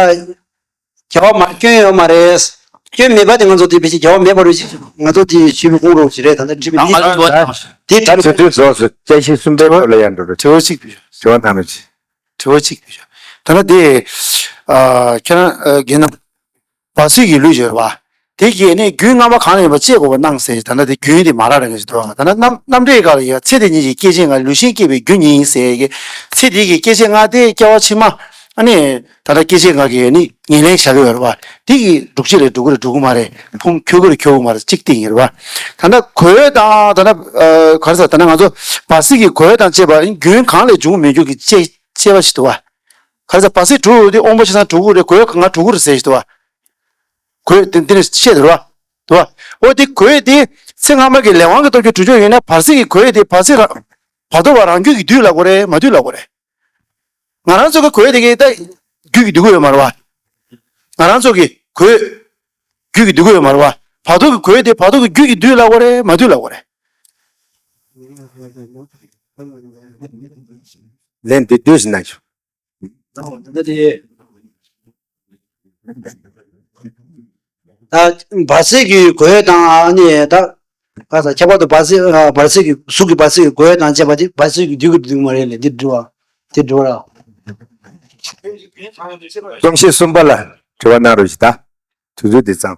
འགལ་བ་མ་སྐྱོན་ཡོད་མ་རེད། སྐྱོན་མེད་པ་དེ་ང་ཚོ་དེ་ཕལ་ཆེར་འགལ་བ་མེད་པ་རེད་ཅེས་ང་ཚོ་དེ་ཞུས་པའི་ཁོང་རོགས་ཞིག་རེད། ད་ལྟ་འདྲི་བའི་དེ་ད་དེ་ད་དེ་དུས་རྫོགས་སུ་བཅད་ཤེས་གསུམ་པའི་སྐོར་ལ་ཡང་འགྲོ་རེད། དྲི་བ་གཅིག་དྲི་བ་ཐམས་ཅད། དྲི་བ་གཅིག་ད་ལྟ་དེ་ཁྱེད་རང་རྒན་ནམ། བར་སྲིད་ཀྱི་ལུས་ཡོད་རེད་བ། དེ་གས་ནི་རྒྱུན་སྔ་མ་གང་ལ་ཡོད་པ་བཅད་དགོས་པ་སྣང་ཟེར། ད་ལྟ་དེ་རྒྱུན་དེ་མ་རག་རེད་ཟེར་འདུག་ད་ལྟ་རྣམ་རྣམ་འགྲེལ་སྐབས་ལ་ཡ་ཚེ་འདི་ཉིད་ཀྱི་སྐྱེ་མཆེད་ལྔ་ལུས་ཤིང་སྐྱེས་པའི་རྒྱུ་ཉིད་ཡིན་ཟེར་གི། ཚེ་འདི་གི་སྐྱེ་མཆེད་ལྔ་དེ་སྐྱེ་བ་ཕྱི་མ། ཨ་ནི། ད་ལྟ་སྐྱེ་མཆེད་ལྔ་གི་ནི་ངེས་ལེན་བྱ་གི་ཡོད་རེད་བ། དེ་གི་འགྲུབ་བྱེད་ལ་འགྲོ་གི་རེད་འགྲོ་གི་མ་རེད། ཕུང་ཁྱོད་གི་རེད་ཁྱོད་གི་མ་རེད་གཅིག་སྟེང་ཡིན་རེད་བ། ད་ལྟ་གོས་དང་ད་ལྟ་ག་རེ་ཟེར་ད་ལྟ་ང་ཚོ་བར་སྲིད་ཀྱི་གོས་དང་བཅས་པ་རྒྱུན་གང་ལས་འབྱུང་མི་འབྱུང་གི་བཅས་བཅས་པ་ཞིག་འདུག་བ། ག་རེ་ཟེར་བར་སྲིད་དྲུག་དེ་དབང་པོ་ཆ་ཚང་དྲུག་གི་རེད། གོས་ལྔ་དྲུག་གི་རེད་ཟེར་ཞིག་འདུག་བ། གོས་དེ་འདི་ནས་བཤད་དེ་རེད་བ། འདུག་བ། འོ་དེ་གོས་དེ་ཚེ་སྔ་མ་གི་ལས་དབང་གི་སྟོབས་ཀྱིས་གྲུབ་ཀྱི་ཡོད་ན་བར་སྲིད་ཀྱི་གོས་དེ་བར་སྲིད་རང་བར་དོ་བ་རང་རྒྱུད་ཀྱི་འདུས་ལབ་དགོས་རེད་མ་འདུས་ལབ་དགོས་རེད། ང་རང་ཚོ་གི་གོས་དེ་གི་ད་རྒྱུད་ཀྱི་འདུས་གོས་ཡོད་མ་རེད་བ། ང་རང་ཚོ་གི་གོས་རྒྱུད་ཀྱི་འདུས་གོས་ཡོད་མ་རེད་བ། བར་དོ་གི་གོས་དེ་བར་དོ་གི་རྒྱུད་ཀྱི་འདུས་ལབ་དགོས་རེད་མ་འདུས་ལབ་དགོས་རེད། ལན་འདི་དུས་ཟིན་ན་ཆོག་ད་བར་སྲིད་ཀྱི་གོས་དང་ཨ་ནི་ད་ག་ས་ཁྱད་པར་དུ་བར་སྲིད་ཨ་བར་སྲིད་ཀྱི་གཟུགས་ཀྱི་བར་སྲིད་ཀྱི་གོས་དང་བཅས་པ་དེ་བར་སྲིད་ཀྱི་རྒྱུད་ཀྱི་འདུས་མ་རེད་ལས་འདི་འགྲོ་བ་འདི་འགྲོ་ར། རྩོམ་གཞི་གསུམ་པ་ལ་དྲི་བ་གནང་རོགས་ཞུ་ད། དུས་ཚོད་འདི་ཙམ།